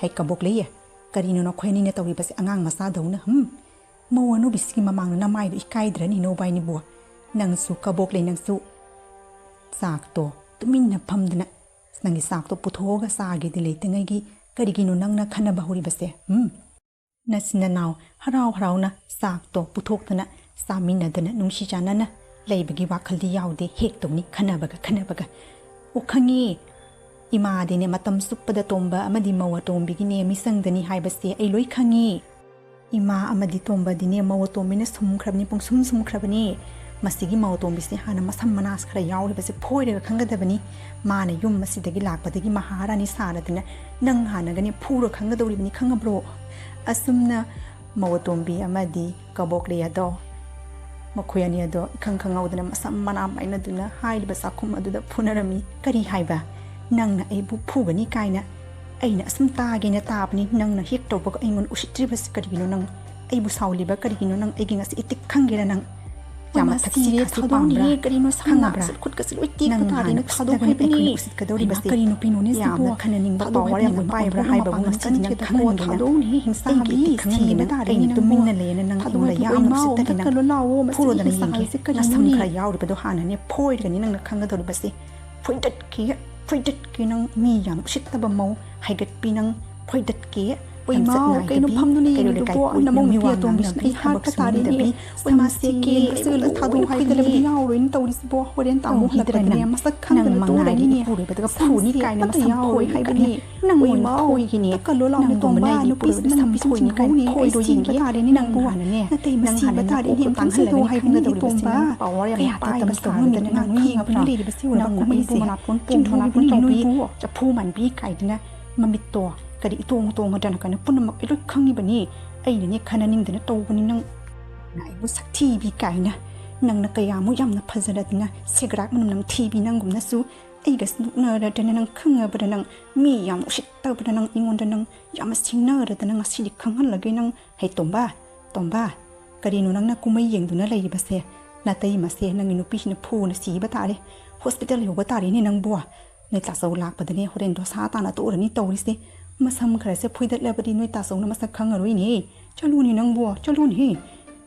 ꯍꯩ ꯀꯕꯣꯛ ꯂꯩꯌꯦ, ꯀꯔꯤꯅꯣ ꯅꯈꯣꯏ ꯑꯅꯤꯅ ꯇꯧꯔꯤꯕꯁꯦ ꯑꯉꯥꯡ ꯃꯆꯥꯗꯧꯅ? ꯍꯝ? ꯃꯧ ꯑꯅꯧꯕꯤꯁꯤꯒꯤ ꯃꯃꯥꯡꯗ ꯅꯃꯥꯏꯗꯣ ꯏꯀꯥꯏꯗ꯭ꯔꯅꯤ ꯅꯣꯕꯥꯏꯅꯤꯕꯨ? ꯅꯪꯁꯨ ꯀꯕꯣꯛ ꯂꯩ ꯅꯪꯁꯨ꯫ ꯆꯥꯛꯇꯣ ꯇꯨꯃꯤꯟꯅ ꯐꯝꯗꯅ ꯅꯪꯒꯤ ꯆꯥꯛꯇꯣ ꯄꯨꯊꯣꯛꯑꯒ ꯆꯥꯒꯦꯗꯤ ꯂꯩꯇꯉꯩꯒꯤ ꯀꯔꯤꯒꯤꯅꯣ ꯅꯪꯅ ꯈꯟꯅꯕ ꯍꯧꯔꯤꯕꯁꯦ? ꯎꯝ? ꯅꯆꯤꯟ ꯅꯅꯥꯎ ꯍꯔꯥꯎ ꯍꯔꯥꯎꯅ ꯆꯥꯛꯇꯣ ꯄꯨꯊꯣꯛꯇꯅ ꯆꯥꯃꯤꯟꯅꯗꯅ ꯅꯨꯡꯁꯤ ꯆꯥꯟꯅꯅ ꯂꯩꯕꯒꯤ ꯋꯥꯈꯜꯗꯤ ꯌꯥꯎꯗꯦ꯫ ꯍꯦꯛ ꯇꯧꯅꯤ ꯈꯟꯅꯕꯒ ꯈꯟꯅꯕꯒ꯫ ꯑꯣ ꯈꯪꯉꯤ, ꯏꯃꯥꯗꯤꯅꯦ ꯃꯇꯝ ꯆꯨꯞꯄꯗ ꯇꯣꯝꯕ ꯑꯃꯗꯤ ꯃꯧ ꯑꯇꯣꯝꯕꯤꯒꯤꯅꯦ ꯃꯤꯆꯪꯗꯅꯤ ꯍꯥꯏꯕꯁꯦ ꯑꯩ ꯂꯣꯏ ꯈꯪꯉꯤ꯫ ꯏꯃꯥ ꯑꯃꯗꯤ ꯇꯣꯝꯕꯗꯤꯅꯦ ꯃꯧ ꯑꯇꯣꯝꯕꯤꯅ ꯁꯨꯝꯈ꯭ꯔꯕꯅꯤ, ꯄꯨꯡꯁꯨꯝ ꯁꯨꯝꯈ꯭ꯔꯕꯅꯤ꯫ ꯃꯁꯤꯒꯤ ꯃꯧ ꯑꯇꯣꯝꯕꯤꯁꯦ ꯍꯥꯟꯅ ꯃꯁꯝ ꯃꯅꯥꯁ ꯈꯔ ꯌꯥꯎꯔꯤꯕꯁꯦ ꯐꯣꯏꯔꯒ ꯈꯪꯒꯗꯕꯅꯤ꯫ ꯃꯥꯅ ꯌꯨꯝ ꯑꯁꯤꯗꯒꯤ ꯂꯥꯛꯄꯗꯒꯤ ꯃꯍꯥꯔꯥꯅꯤ ꯁꯥꯔꯗꯅ ꯅꯪ ꯍꯥꯟꯅꯒꯅꯦ ꯐꯨꯔ ꯈꯪꯒꯗꯧꯔꯤꯕꯅꯤ, ꯈꯪꯉꯕ꯭ꯔꯣ? ꯑꯁꯨꯝꯅ ꯃꯧ ꯑꯇꯣꯝꯕꯤ ꯑꯃꯗꯤ ꯀꯕꯣꯛꯂꯤ ꯑꯗꯣ, ꯃꯈꯣꯏ ꯑꯅꯤ ꯑꯗꯣ ꯏꯈꯪ ꯈꯪꯍꯧꯗꯅ ꯃꯁꯝ ꯃꯅꯥ ꯄꯥꯏꯅꯗꯨꯅ ꯍꯥꯏꯔꯤꯕ ꯆꯥꯛꯈꯨꯝ ꯑꯗꯨꯗ ꯐꯨꯅꯔꯝꯃꯤ꯫ ꯀꯔꯤ ꯍꯥꯏꯕ? ꯅꯪꯅ ꯑꯩꯕꯨ ꯐꯨꯒꯅꯤ ꯀꯥꯏꯅ ꯑꯩꯅ ꯑꯁꯨꯝ ꯇꯥꯒꯦꯅ ꯇꯥꯕꯅꯤ꯫ ꯅꯪꯅ ꯍꯦꯛ ꯇꯧꯕꯒ ꯑꯩꯉꯣꯟꯗ ꯎꯁꯤꯠꯇ꯭ꯔꯤꯕꯁꯤ ꯀꯔꯤꯒꯤꯅꯣ? ꯅꯪ ꯑꯩꯕꯨ ꯁꯥꯎꯂꯤꯕ ꯀꯔꯤꯒꯤꯅꯣ? ꯅꯪ ꯑꯩꯒꯤ ꯉꯁꯤ ꯏꯇꯤꯛ ꯈꯪꯒꯦꯔꯥ ꯅꯪ? ꯌꯥꯝꯅ ꯃꯁꯤꯔꯦ, ꯊꯛꯁꯤ ꯊꯥꯗꯣꯛꯅꯤꯍꯦ꯫ ꯄꯥꯝꯕ꯭ꯔꯥ? ꯀꯔꯤꯅꯣ ꯁꯝꯅ ꯈꯪꯉꯕ꯭ꯔꯥ? ꯈꯨꯠꯀꯁꯤ ꯂꯣꯏ ꯇꯦꯛꯄ ꯅꯪ ꯇꯥꯔꯦ꯫ ꯍꯥꯟꯅ ꯅꯪ ꯊꯥꯗꯣꯛ ꯎꯁꯤꯠꯇꯒꯅꯤ ꯍꯥꯏꯕꯅꯤ꯫ ꯑꯩꯈꯣꯏꯅ ꯎꯁꯤꯠꯀꯗꯧꯔꯤꯕꯁꯦ꯫ ꯍꯩꯃꯥ, ꯀꯔꯤ ꯅꯨꯄꯤꯅꯣꯅꯦ ꯁꯤꯕꯣ? ꯌꯥꯝꯅ ꯈꯟꯅꯅꯤꯡꯕ ꯊꯥꯗꯣꯛ ꯄꯥꯎ ꯍꯥꯏꯕꯅꯤ꯫ ꯋꯥꯔꯤ ꯑꯃ ꯄꯥꯏꯕ꯭ꯔꯥ ꯍꯥꯏꯕꯕꯨ ꯉꯁꯤꯗꯤ ꯅꯪ ꯈꯪꯍꯟꯒꯦ ꯅꯪ꯫ ꯊꯥꯗꯣꯛꯎꯅꯦꯍꯦ, ꯍꯤꯡꯆꯥꯕꯤ, ꯑꯩꯒꯤ ꯏꯇꯤꯛ ꯈꯪꯍꯟꯒꯦ ꯅꯪ꯫ ꯊꯤꯕ ꯇꯥꯔꯦꯅꯦ ꯑꯩꯅ ꯅꯪꯕꯨ꯫ ꯇꯨꯃꯤꯟꯅ ꯂꯩꯌꯦꯅ ꯅꯪ ꯊꯥꯗꯣꯛꯑꯣ, ꯑꯩꯉꯣꯟꯗ ꯊꯥꯗꯣꯛꯑꯣ, ꯌꯥꯝꯅ ꯏꯃꯥ, ꯎꯁꯤꯠꯇꯗꯅ꯫ ꯃꯊꯛꯇ ꯂꯣꯏ ꯂꯥꯛꯑꯣ, ꯃꯁꯤꯒꯤ ꯐꯨꯔꯗꯅ ꯍꯤꯡꯆꯥꯕꯤꯁꯦ ꯌꯦꯡꯒꯦ꯫ ꯀꯔꯤꯅꯣꯅꯦ? ꯅꯁꯝ ꯈꯔ ꯌꯥꯎꯔꯤꯕꯗꯣ ꯍꯥꯟꯅꯅꯦ ꯐꯣꯏꯔꯒꯅꯤ ꯅꯪꯅ ꯈꯪꯒꯗꯧꯔꯤꯕꯁꯦ꯫ ꯐꯣꯏꯗꯠꯀꯦ, ꯐꯣꯏꯗꯠꯀꯦ ꯅꯪ, ꯃꯤ ꯌꯥꯝ ꯎꯁꯤꯠꯇꯕ ꯃꯧ ꯍꯥꯏꯒꯠꯄꯤ ꯅꯪ, ꯐꯣꯏꯗꯠꯀꯦ꯫ ꯑꯣꯏꯃꯥꯎ, ꯀꯩꯅꯣ ꯐꯝꯗꯨꯅ ꯌꯦꯡꯉꯤꯗꯨꯕꯣ? ꯅꯃꯧ ꯅꯨꯄꯤ ꯑꯇꯣꯝꯕꯤꯁꯤꯅ ꯑꯩ ꯍꯥꯠꯄ ꯇꯥꯔꯦꯅꯦ꯫ ꯑꯣꯏꯃꯥ, ꯁꯤ ꯀꯦꯟꯕꯁꯦ ꯎꯔꯒ ꯊꯥꯗꯣꯛꯎ ꯍꯥꯏꯕꯅꯦ꯫ ꯇꯧꯔꯤꯁꯤꯕꯣ? ꯍꯣꯔꯦꯟ ꯇꯥꯃꯣ ꯍꯜꯂꯛꯄꯗꯅꯦ ꯃꯁꯛ ꯈꯪꯗꯅ ꯇꯣꯛꯂꯅꯤꯅꯦ꯫ ꯏꯄꯨꯔꯣꯏꯕꯗꯒ ꯐꯨꯅꯤ ꯀꯥꯏꯅ ꯃꯁꯝ ꯐꯣꯏ ꯍꯥꯏꯕꯅꯦ꯫ ꯅꯪ ꯑꯣꯏꯅ ꯐꯣꯏꯒꯤꯅꯦ꯫ ꯅꯪ ꯃꯥ ꯅꯨꯄꯤꯁꯤꯅ ꯅꯨꯄꯤ ꯆꯤꯡꯊꯣꯛꯎꯅꯦ꯫ ꯑꯩ ꯁꯤꯕ ꯇꯥꯔꯦꯅꯦ꯫ ꯅꯪꯕꯨ ꯍꯥꯟꯅꯅꯦ ꯅꯪ ꯍꯥꯟꯅ ꯅꯀꯣꯛꯇꯣ ꯇꯥꯡꯍꯜꯂꯒ ꯅꯪ ꯈꯪꯒꯗꯧꯔꯤꯕꯁꯦ ꯅꯪ ꯄꯥꯋꯔ ꯌꯥꯝ ꯄꯥꯏꯗꯅ ꯁꯥꯗꯅ ꯅꯪ ꯈꯪꯉꯕ꯭ꯔꯥ? ꯅꯪ ꯃꯤ ꯄꯨꯔꯥ ꯅꯥꯄꯣꯟ ꯄꯣꯡ ꯅꯥꯄꯣꯟ ꯇꯧꯕꯤ ꯆꯐꯨ ꯃꯥꯟꯕꯤ ꯀꯥꯏꯗꯅ ꯃꯃꯤꯠꯇꯣ ꯀꯔꯤ ꯏꯇꯣꯡ ꯇꯣꯡꯉꯗ꯭ꯔꯅ ꯀꯥꯏꯅ ꯄꯨꯝꯅꯃꯛ ꯑꯩ ꯂꯣꯏ ꯈꯪꯉꯤꯕꯅꯤ꯫ ꯑꯩꯅꯅꯦ ꯈꯟꯅꯅꯤꯡꯗꯅ ꯇꯧꯕꯅꯤ꯫ ꯅꯪ ꯅꯪ ꯑꯩꯕꯨ ꯁꯛꯊꯤꯕꯤ ꯀꯥꯏꯅ꯫ ꯅꯪꯅ ꯀꯌꯥꯃꯨꯛ ꯌꯥꯝꯅ ꯐꯖꯔꯗꯅ ꯁꯦꯒ꯭ꯔꯥꯛ ꯃꯅꯝ ꯅꯝꯊꯤꯕꯤ ꯅꯪꯒꯨꯝꯅꯁꯨ ꯑꯩꯒ ꯅꯣꯛꯅꯔꯗꯅ ꯅꯪ ꯈꯪꯉꯕ꯭ꯔꯥ? ꯅꯪ ꯃꯤ ꯌꯥꯝ ꯎꯁꯤꯠꯇꯕ꯭ꯔꯥ? ꯅꯪ ꯑꯩꯉꯣꯟꯗ ꯅꯪ ꯌꯥꯝꯅ ꯁꯤꯡꯅꯔꯗꯅ ꯉꯁꯤꯗꯤ ꯈꯪꯍꯜꯂꯒꯦ꯫ ꯅꯪ ꯍꯩ ꯇꯣꯝꯕ, ꯇꯣꯝꯕ, ꯀꯔꯤꯅꯣ ꯅꯪꯅ ꯀꯨꯝꯍꯩ ꯌꯦꯡꯗꯨꯅ ꯂꯩꯔꯤꯕꯁꯦ? ꯅꯥꯇꯩꯃꯁꯦ ꯅꯪꯒꯤ ꯅꯨꯄꯤꯁꯤꯅ ꯐꯨꯅ ꯁꯤꯕ ꯇꯥꯔꯦ꯫ ꯍꯣꯁꯄꯤꯇꯥꯜ ꯌꯧꯕ ꯇꯥꯔꯦꯅꯦ ꯅꯪꯕꯨ꯫ ꯅꯣꯏ ꯇꯥꯆꯧ ꯂꯥꯛꯄꯗꯅꯦ ꯍꯣꯔꯦꯟ ꯗꯣꯁꯥ ꯇꯥꯅ ꯇꯣꯛꯎꯔꯅꯤ ꯇꯧꯔꯤꯁꯦ꯫ ꯃꯁꯝ ꯈꯔꯁꯦ ꯐꯣꯏꯗꯠꯂꯕꯗꯤ ꯅꯣꯏ ꯇꯥꯆꯧꯅ ꯃꯁꯛ ꯈꯪꯉꯔꯣꯏꯅꯦ꯫ ꯆꯠꯂꯨꯅꯦ ꯅꯪꯕꯨ, ꯆꯠꯂꯨꯅꯦ꯫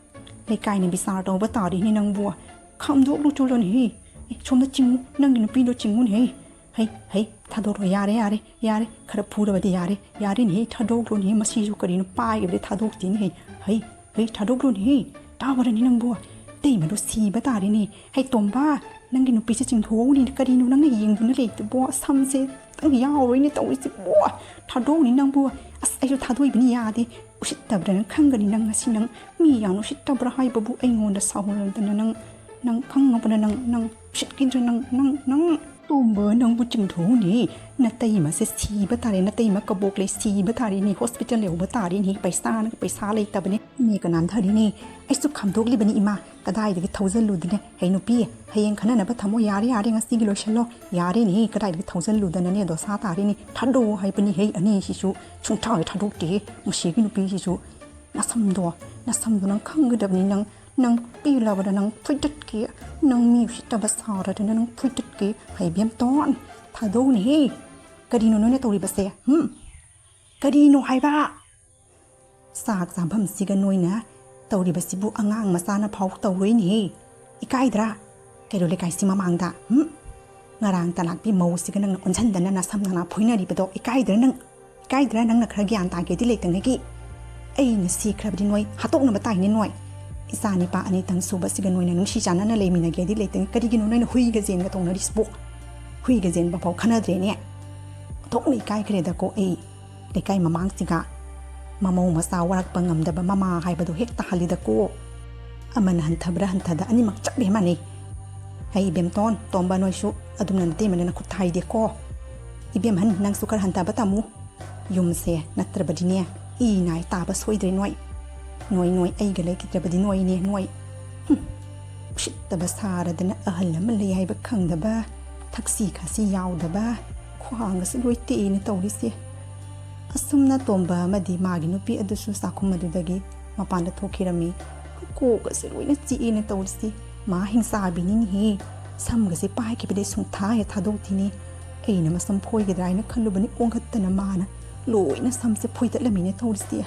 ꯂꯩꯀꯥꯏꯅ ꯕꯤꯆꯥꯔ ꯇꯧꯕ ꯇꯥꯔꯦꯅꯦ ꯅꯪꯕꯨ꯫ ꯈꯥꯝꯗꯣꯛꯂꯨ ꯆꯠꯂꯨꯅꯦ꯫ ꯑꯦ, ꯁꯣꯝꯗ ꯆꯤꯡꯉꯨ, ꯅꯪꯒꯤ ꯅꯨꯄꯤꯗꯣ ꯆꯤꯡꯉꯨꯅꯦ꯫ ꯍꯩ, ꯍꯩ, ꯊꯥꯗꯣꯛꯂꯣ, ꯌꯥꯔꯦ, ꯌꯥꯔꯦ, ꯌꯥꯔꯦ꯫ ꯈꯔ ꯐꯨꯔꯕꯗꯤ ꯌꯥꯔꯦ, ꯌꯥꯔꯦꯅꯦ, ꯊꯥꯗꯣꯛꯂꯣꯅꯦ꯫ ꯃꯁꯤꯁꯨ ꯀꯔꯤꯅꯣ ꯄꯥꯏꯒꯗ꯭ꯔꯦ, ꯊꯥꯗꯣꯛꯇꯦꯅꯦ꯫ ꯍꯩ, ꯍꯩ, ꯊꯥꯗꯣꯛꯂꯣꯅꯦ꯫ ꯇꯥꯕꯔꯅꯦ ꯅꯪꯕꯨ? ꯇꯩꯃꯗꯣ ꯁꯤꯕ ꯇꯥꯔꯦꯅꯦ꯫ ꯍꯩ ꯇꯣꯝꯕ, ꯅꯪꯒꯤ ꯅꯨꯄꯤꯁꯦ ꯆꯤꯡꯊꯣꯛꯎꯅꯦ꯫ ꯀꯔꯤꯅꯣ ꯅꯪꯅ ꯌꯦꯡꯗꯨꯅ ꯂꯩꯗꯨꯕꯣ? ꯁꯝꯁꯦ ꯈꯤꯇꯪ ꯌꯥꯎꯔꯣꯏꯅꯦ ꯇꯧꯔꯤꯁꯤꯕꯣ꯫ ꯊꯥꯗꯣꯛꯎꯅꯦ ꯅꯪꯕꯨ꯫ ꯑꯁ, ꯑꯩꯁꯨ ꯊꯥꯗꯣꯛꯏꯕꯅꯤ, ꯌꯥꯗꯦ꯫ ꯎꯁꯤꯠꯇꯕ꯭ꯔꯥ ꯅꯪ ꯈꯪꯒꯅꯤ ꯅꯪ ꯉꯁꯤ꯫ ꯅꯪ ꯃꯤ ꯌꯥꯝꯅ ꯎꯁꯤꯠꯇꯕ꯭ꯔꯥ ꯍꯥꯏꯕꯕꯨ ꯑꯩꯉꯣꯟꯗ ꯁꯥꯎꯍꯜꯂꯗꯅ ꯅꯪ, ꯅꯪ ꯈꯪꯉꯕꯅ ꯅꯪ, ꯅꯪ ꯎꯁꯤꯠꯈꯤꯗ꯭ꯔꯥ ꯅꯪ, ꯅꯪ, ꯅꯪ? ꯇꯣꯝꯕ ꯅꯪꯕꯨ ꯆꯤꯡꯊꯣꯛꯎꯅꯦ꯫ ꯅꯇꯩꯃꯁꯦ ꯁꯤꯕ ꯇꯥꯔꯦ, ꯅꯇꯩꯃ ꯀꯕꯣꯛ ꯂꯩ ꯁꯤꯕ ꯇꯥꯔꯦꯅꯦ, ꯍꯣꯁꯄꯤꯇꯥꯜ ꯌꯧꯕ ꯇꯥꯔꯦꯅꯦ, ꯄꯩꯁꯥꯅ ꯄꯩꯁꯥ ꯂꯩꯇꯕꯅꯦ꯫ ꯏꯅꯦꯒ ꯅꯥꯟꯊꯔꯤꯅꯦ꯫ ꯑꯩꯁꯨ ꯈꯥꯝꯗꯣꯛꯂꯤꯕꯅꯤ ꯏꯃꯥ, ꯀꯗꯥꯏꯗꯒꯤ ꯊꯧꯖꯜꯂꯨꯗꯅ꯫ ꯍꯩ ꯅꯨꯄꯤ, ꯍꯌꯦꯡ ꯈꯟꯅꯅꯕ ꯊꯝꯃꯣ, ꯌꯥꯔꯦ, ꯌꯥꯔꯦ, ꯉꯁꯤꯒꯤ ꯂꯣꯏꯁꯜꯂꯣ꯫ ꯌꯥꯔꯦꯅꯦꯍꯦ, ꯀꯗꯥꯏꯗꯒꯤ ꯊꯧꯖꯜꯂꯨꯗꯅꯅꯦ, ꯗꯣꯁꯥ ꯇꯥꯔꯦꯅꯦ꯫ ꯊꯥꯗꯣꯛꯑꯣ ꯍꯥꯏꯕꯅꯤ ꯍꯩ ꯑꯅꯤꯁꯤꯁꯨ꯫ ꯁꯨꯡꯊꯥ ꯊꯥꯗꯣꯛꯇꯦꯍꯦ, ꯃꯁꯤꯒꯤ ꯅꯨꯄꯤꯁꯤꯁꯨ꯫ ꯅꯁꯝꯗꯣ, ꯅꯁꯝꯗꯣ ꯅꯪ ꯈꯪꯒꯗꯕꯅꯤ ꯅꯪ꯫ ꯅꯪ ꯄꯦꯜꯂꯕꯗ ꯅꯪ ꯐꯨꯏꯗꯠꯀꯦ꯫ ꯅꯪ ꯃꯤ ꯎꯁꯤꯠꯇꯕ ꯁꯥꯔꯗꯅ ꯅꯪ ꯐꯨꯏꯗꯠꯀꯦ꯫ ꯍꯩ ꯕꯦꯝꯇꯣꯟ, ꯊꯥꯗꯣꯛꯎꯅꯦꯍꯦ꯫ ꯀꯔꯤꯅꯣ ꯅꯣꯏꯅ ꯇꯧꯔꯤꯕꯁꯦ? ꯍꯨꯝ? ꯀꯔꯤꯅꯣ ꯍꯥꯏꯕ? ꯆꯥꯛ ꯆꯥꯐꯝꯁꯤꯒ ꯅꯣꯏꯅ ꯇꯧꯔꯤꯕꯁꯤꯕꯨ ꯑꯉꯥꯡ ꯃꯆꯥꯅ ꯐꯥꯎ ꯇꯧꯔꯣꯏꯅꯦꯍꯦ꯫ ꯏꯀꯥꯏꯗ꯭ꯔꯥ? ꯀꯩꯔꯣꯜ ꯂꯩꯀꯥꯏꯁꯤ ꯃꯃꯥꯡꯗ, ꯍꯨꯝ? ꯉꯔꯥꯡ ꯇꯂꯥꯛꯄꯤ ꯃꯧꯁꯤꯒ ꯅꯪꯅ ꯑꯣꯟꯁꯤꯟꯗꯅ ꯅꯁꯝ ꯅꯅꯥ ꯐꯣꯏꯅꯔꯤꯕꯗꯣ ꯏꯀꯥꯏꯗ꯭ꯔꯥ ꯅꯪ? ꯏꯀꯥꯏꯗ꯭ꯔꯥ? ꯅꯪꯅ ꯈꯔ ꯒ꯭ꯌꯥꯟ ꯇꯥꯒꯦꯗꯤ ꯂꯩꯇꯉꯩꯒꯤ꯫ ꯑꯩꯅ ꯁꯤꯈ꯭ꯔꯕꯗꯤ ꯅꯣꯏ ꯍꯥꯠꯇꯣꯛꯅꯕ ꯇꯥꯏꯅꯦ ꯅꯣꯏ꯫ ꯏꯆꯥ ꯅꯤꯄꯥ ꯑꯅꯤꯇꯪ ꯁꯨꯕꯁꯤꯒ ꯅꯣꯏꯅ ꯅꯨꯡꯁꯤ ꯆꯥꯟꯅꯅ ꯂꯩꯃꯤꯟꯅꯒꯦꯗꯤ ꯂꯩꯇꯉꯩ꯫ ꯀꯔꯤꯒꯤꯅꯣ ꯅꯣꯏꯅ ꯍꯨꯏꯒ ꯆꯦꯟꯒ ꯇꯧꯅꯔꯤꯁꯤꯕꯣ? ꯍꯨꯏꯒ ꯆꯦꯟꯕ ꯐꯥꯎ ꯈꯟꯅꯗ꯭ꯔꯦꯅꯦ꯫ ꯑꯣꯟꯊꯣꯛꯅ ꯏꯀꯥꯏꯈ꯭ꯔꯦꯗꯀꯣ ꯑꯩ꯫ ꯂꯩꯀꯥꯏ ꯃꯃꯥꯡꯁꯤꯒ ꯃꯃꯧ ꯃꯆꯥ ꯋꯥꯔꯛꯄ ꯉꯝꯗꯕ ꯃꯃꯥ ꯍꯥꯏꯕꯗꯣ ꯍꯦꯛ ꯇꯥꯍꯜꯂꯤꯗꯀꯣ꯫ ꯑꯃꯅ ꯍꯟꯊꯕ꯭ꯔꯥ ꯍꯟꯊꯗ, ꯑꯅꯤꯃꯛ ꯆꯞ ꯍꯦꯛ ꯃꯥꯟꯅꯩ꯫ ꯍꯩ ꯏꯕꯦꯝꯇꯣꯟ, ꯇꯣꯝꯕ, ꯅꯣꯏꯁꯨ ꯑꯗꯨꯝꯅ ꯅꯇꯩꯃꯅ ꯅꯈꯨꯠ ꯊꯥꯏꯗꯦꯀꯣ꯫ ꯏꯕꯦꯝꯍꯟ, ꯅꯪꯁꯨ ꯈꯔ ꯍꯟꯊꯕ ꯇꯝꯃꯨ꯫ ꯌꯨꯝꯁꯦ ꯅꯠꯇ꯭ꯔꯕꯗꯤꯅꯦ, ꯏ ꯅꯥꯏ ꯇꯥꯕ ꯁꯣꯏꯗ꯭ꯔꯦ ꯅꯣꯏ꯫ ꯅꯣꯏ, ꯅꯣꯏ ꯑꯩꯒ ꯂꯩꯈꯤꯗ꯭ꯔꯕꯗꯤ ꯅꯣꯏꯅꯦ ꯅꯣꯏ꯫ ꯍꯨꯝ, ꯎꯁꯤꯠꯇꯕ ꯁꯥꯔꯗꯅ ꯑꯍꯜ ꯑꯃ ꯂꯩ ꯍꯥꯏꯕ ꯈꯪꯗꯕ, ꯊꯛꯁꯤ ꯈꯥꯁꯤ ꯌꯥꯎꯗꯕ, ꯈ꯭ꯋꯥꯡꯒꯁꯨ ꯂꯣꯏ ꯇꯦꯛꯏꯅ ꯇꯧꯔꯤꯁꯦ꯫ ꯑꯁꯨꯝꯅ ꯇꯣꯝꯕ ꯑꯃꯗꯤ ꯃꯥꯒꯤ ꯅꯨꯄꯤ ꯑꯗꯨꯁꯨ ꯆꯥꯛꯈꯨꯝ ꯑꯗꯨꯗꯒꯤ ꯃꯄꯥꯟꯗ ꯊꯣꯛꯈꯤꯔꯝꯃꯤ꯫ ꯀꯣꯛꯀꯁꯦ ꯂꯣꯏꯅ ꯆꯤꯛꯑꯦꯅ ꯇꯧꯔꯤꯁꯤ꯫ ꯃꯥ ꯍꯤꯡꯆꯥꯕꯤꯅꯤꯅꯦꯍꯦ꯫ ꯁꯝꯒꯁꯦ ꯄꯥꯏꯈꯤꯕꯗꯩ ꯁꯨꯡꯊꯥ ꯍꯦꯛ ꯊꯥꯗꯣꯛꯇꯦꯅꯦ꯫ ꯑꯩꯅ ꯃꯁꯝ ꯐꯣꯏꯒꯗ꯭ꯔꯥ ꯍꯥꯏꯅ ꯈꯜꯂꯨꯕꯅꯤ, ꯑꯣꯟꯈꯠꯇꯅ ꯃꯥꯅ ꯂꯣꯏꯅ ꯁꯝꯁꯦ ꯐꯣꯏꯗꯠꯂꯝꯃꯤꯅꯦ ꯇꯧꯔꯤꯁꯤ꯫